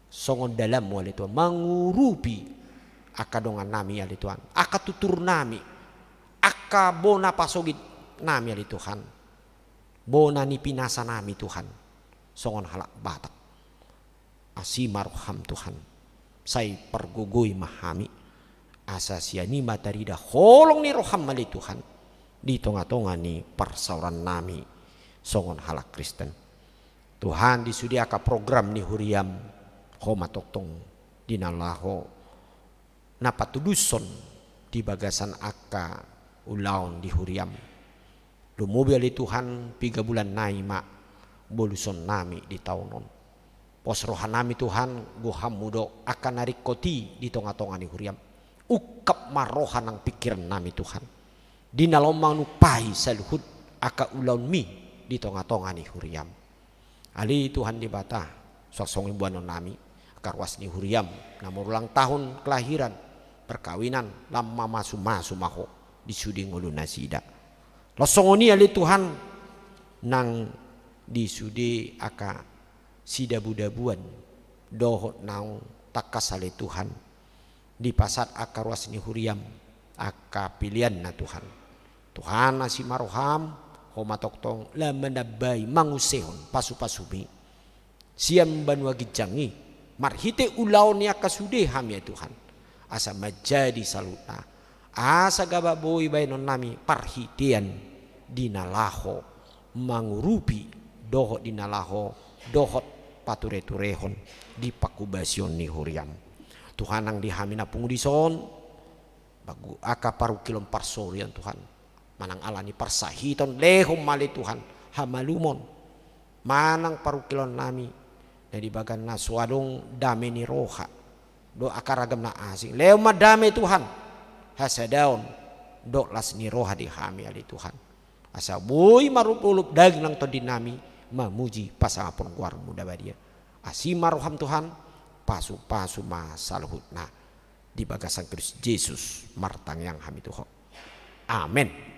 songon dalanmu ale Tuhan, mangurupi angka dongannami ale Tuhan, angka tuturnami, angka bona pasogitnami ale Tuhan, bona ni pinasanami Tuhan, songon halak Batak. Asi ma roham Tuhan, sai pargogoi ma hami, asa sian i ma tarida holong ni roham ale Tuhan di tonga-tonga ni parsaorannami songon halak Kristen. Tuhan, di sude angka program ni huriam, Ho ma tongtong di na laho na patudushon di bagasan angka ulaon di huriam. Lumobi ale Tuhan, piga bulan nai ma bolusonnami di taon on. Pos rohanami Tuhan, gohanmu do angka na ringkot i di tonga-tonga ni huriam. Ungkap ma roha nang pingkirannami Tuhan, di na laho mangupahi saluhut angka ulaonmi di tonga-tonga ni huriam. Ale Tuhan Debata, suang songon i boanonnami angka ruas ni huriam na marulang tahun kelahiran, perkawinan, lam mamasu-masu ma Ho di sude ngolu nasida. Laos songon i ale Tuhan, nang di sude angka sidabu-dabuan dohot naung tangkas ale Tuhan, dipasahat angka ruas ni huriam, angka pilianna Tuhan. Tuhan, asi ma roham, Ho ma tongtong lam manambai, mangusehon pasupasumi sian banua ginjang i, marhite ulaon ni angka sude hami, ai Tuhan, asa manjadi saluhutna, asa gabe boi baenonnami parhitean di na laho mangurupi dohot di na laho dohot patureturehon di panghubasion ni huriam. Tuhan, nang di hami na pungu dison, bangku angka parungkilon parsorion, Tuhan, manang ala ni parsahiton, lehon ma ale Tuhan hamalumon manang parungkilonnami na di bagan na so adong dame ni roha dohot angka ragam na asing. Lehon ma dame, Tuhan, hasadaon dohot las ni roha di hami, ale Tuhan, asa boi marolopolop daging nang tondinami mamuji pasangapon goarmu na badia. Asi ma roham, Tuhan, pasupasu ma saluhutna. Di bagasan Kristus Jesus martangiang hami tu Ho. Amen.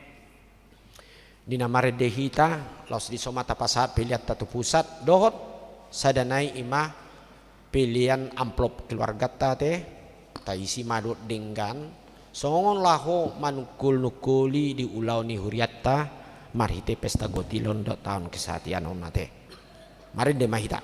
Di na marende hita, laos dison ma tapasahat peleanta tu pusat dohot sada nai, i ma pelean amplop keluarganta, ate, taisi ma dohot denggan songon laho manungkol-nungkoli di ulaon ni hurianta marhite pesta gotilon dohot taon kesatian on, ate. Marende ma hita.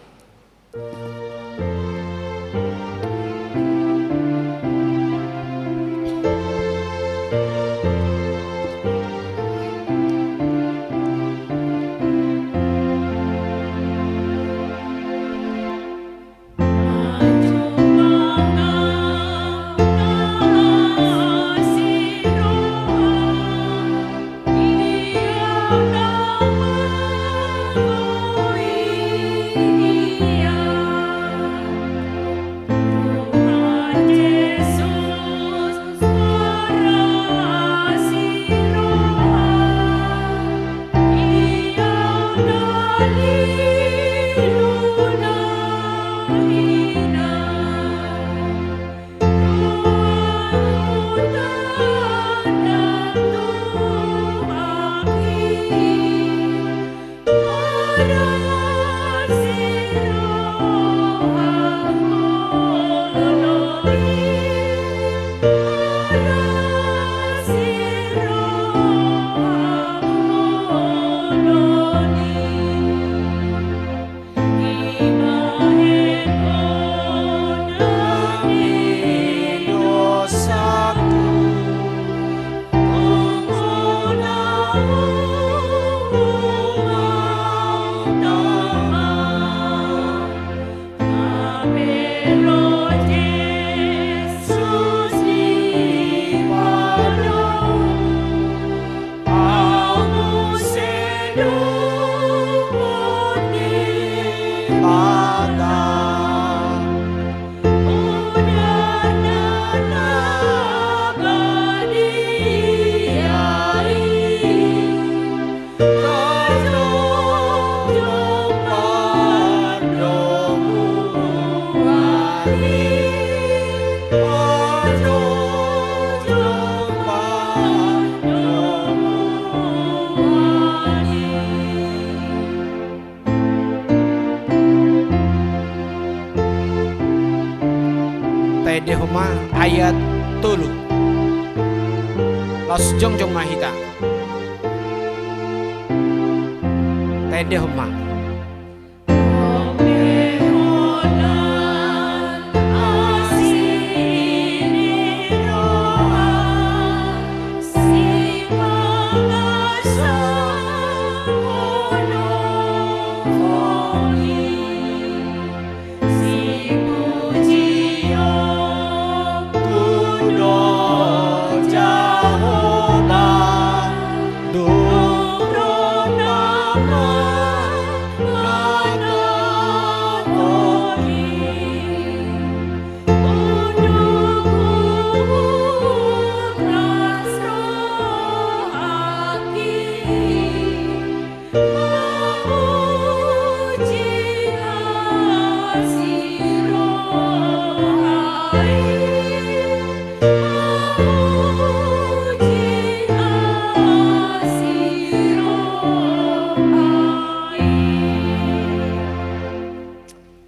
Taendehon ma ayat tolu. Laos jongjong ma hita. Taendehon ma.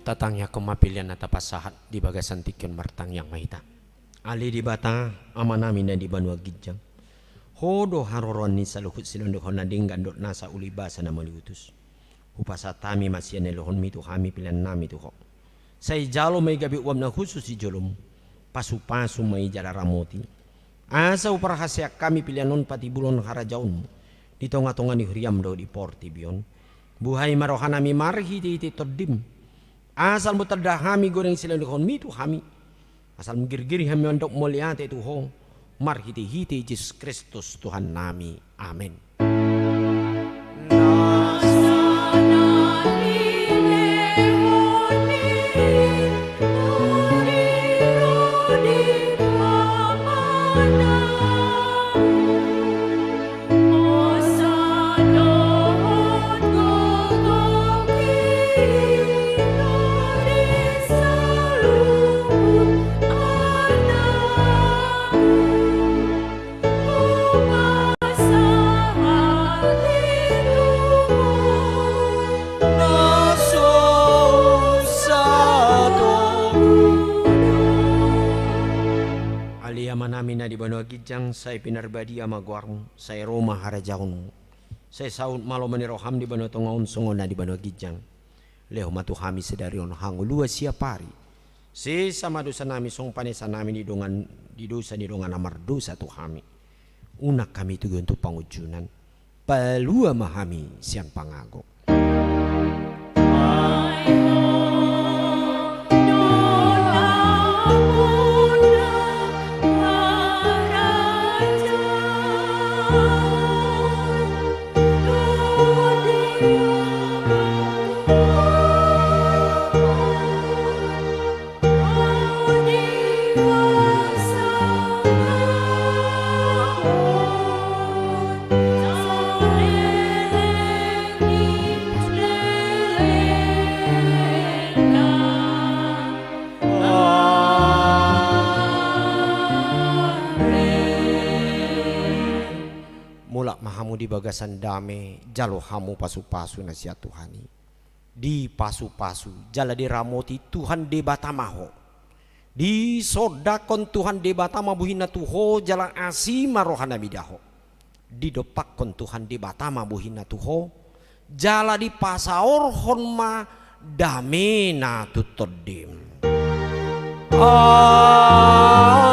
Tatangiangkon ma pelean na tapasahat di bagasan tingki on, martangiang ma hita. Ale Debata, Amanami na di banua ginjang, Ho do haroroan ni saluhut silehonlehon na denggan dohot nasa uli basa na mauliutus. Hupasahat hami ma sian na nilehonmi tu hami pelean nami tu Ho. Sai jalo ma i gabe uap na hushus di jolomu. Pasupasu ma i jala ramoti. Asa huparhaseang hami pelean on patibulon harajaonmu di tongatonga ni huriam dohot di portibi on. Buhai ma rohanami marhitehite Tondim. Asal ma tanda hami godang silehonlehonmi tu hami. Asal ma girgir hami mandok mauliate tu Ho, marhitehite Jesus Kristus Tuhannami. Amen. Ale Amanami na di banua ginjang, sai pinarbadia ma goarmu, sai ro ma harajaonmu. Sai saut ma lomo ni roham di banua tonga on songon na di banua ginjang. Lehon ma tu hami sadari on hangoluan siapari. Sesa ma dosanami songon panesanami di dongan, di dosa ni dongan na mardosa tu hami. Unang hami togihon tu pangunjunan. Palua ma hami sian pangago. Mulak ma hamu di bagasan dame, jalo hamu pasupasu na sian Tuhan i. Dipasupasu jala diramoti Tuhan Debata ma ho. Disondangkon Tuhan Debata ma bohina tu ho jala asi ma rohana mida ho. Didompakkon Tuhan Debata ma bohina tu ho jala dipasaorhon ma damena tu tondim. Amen.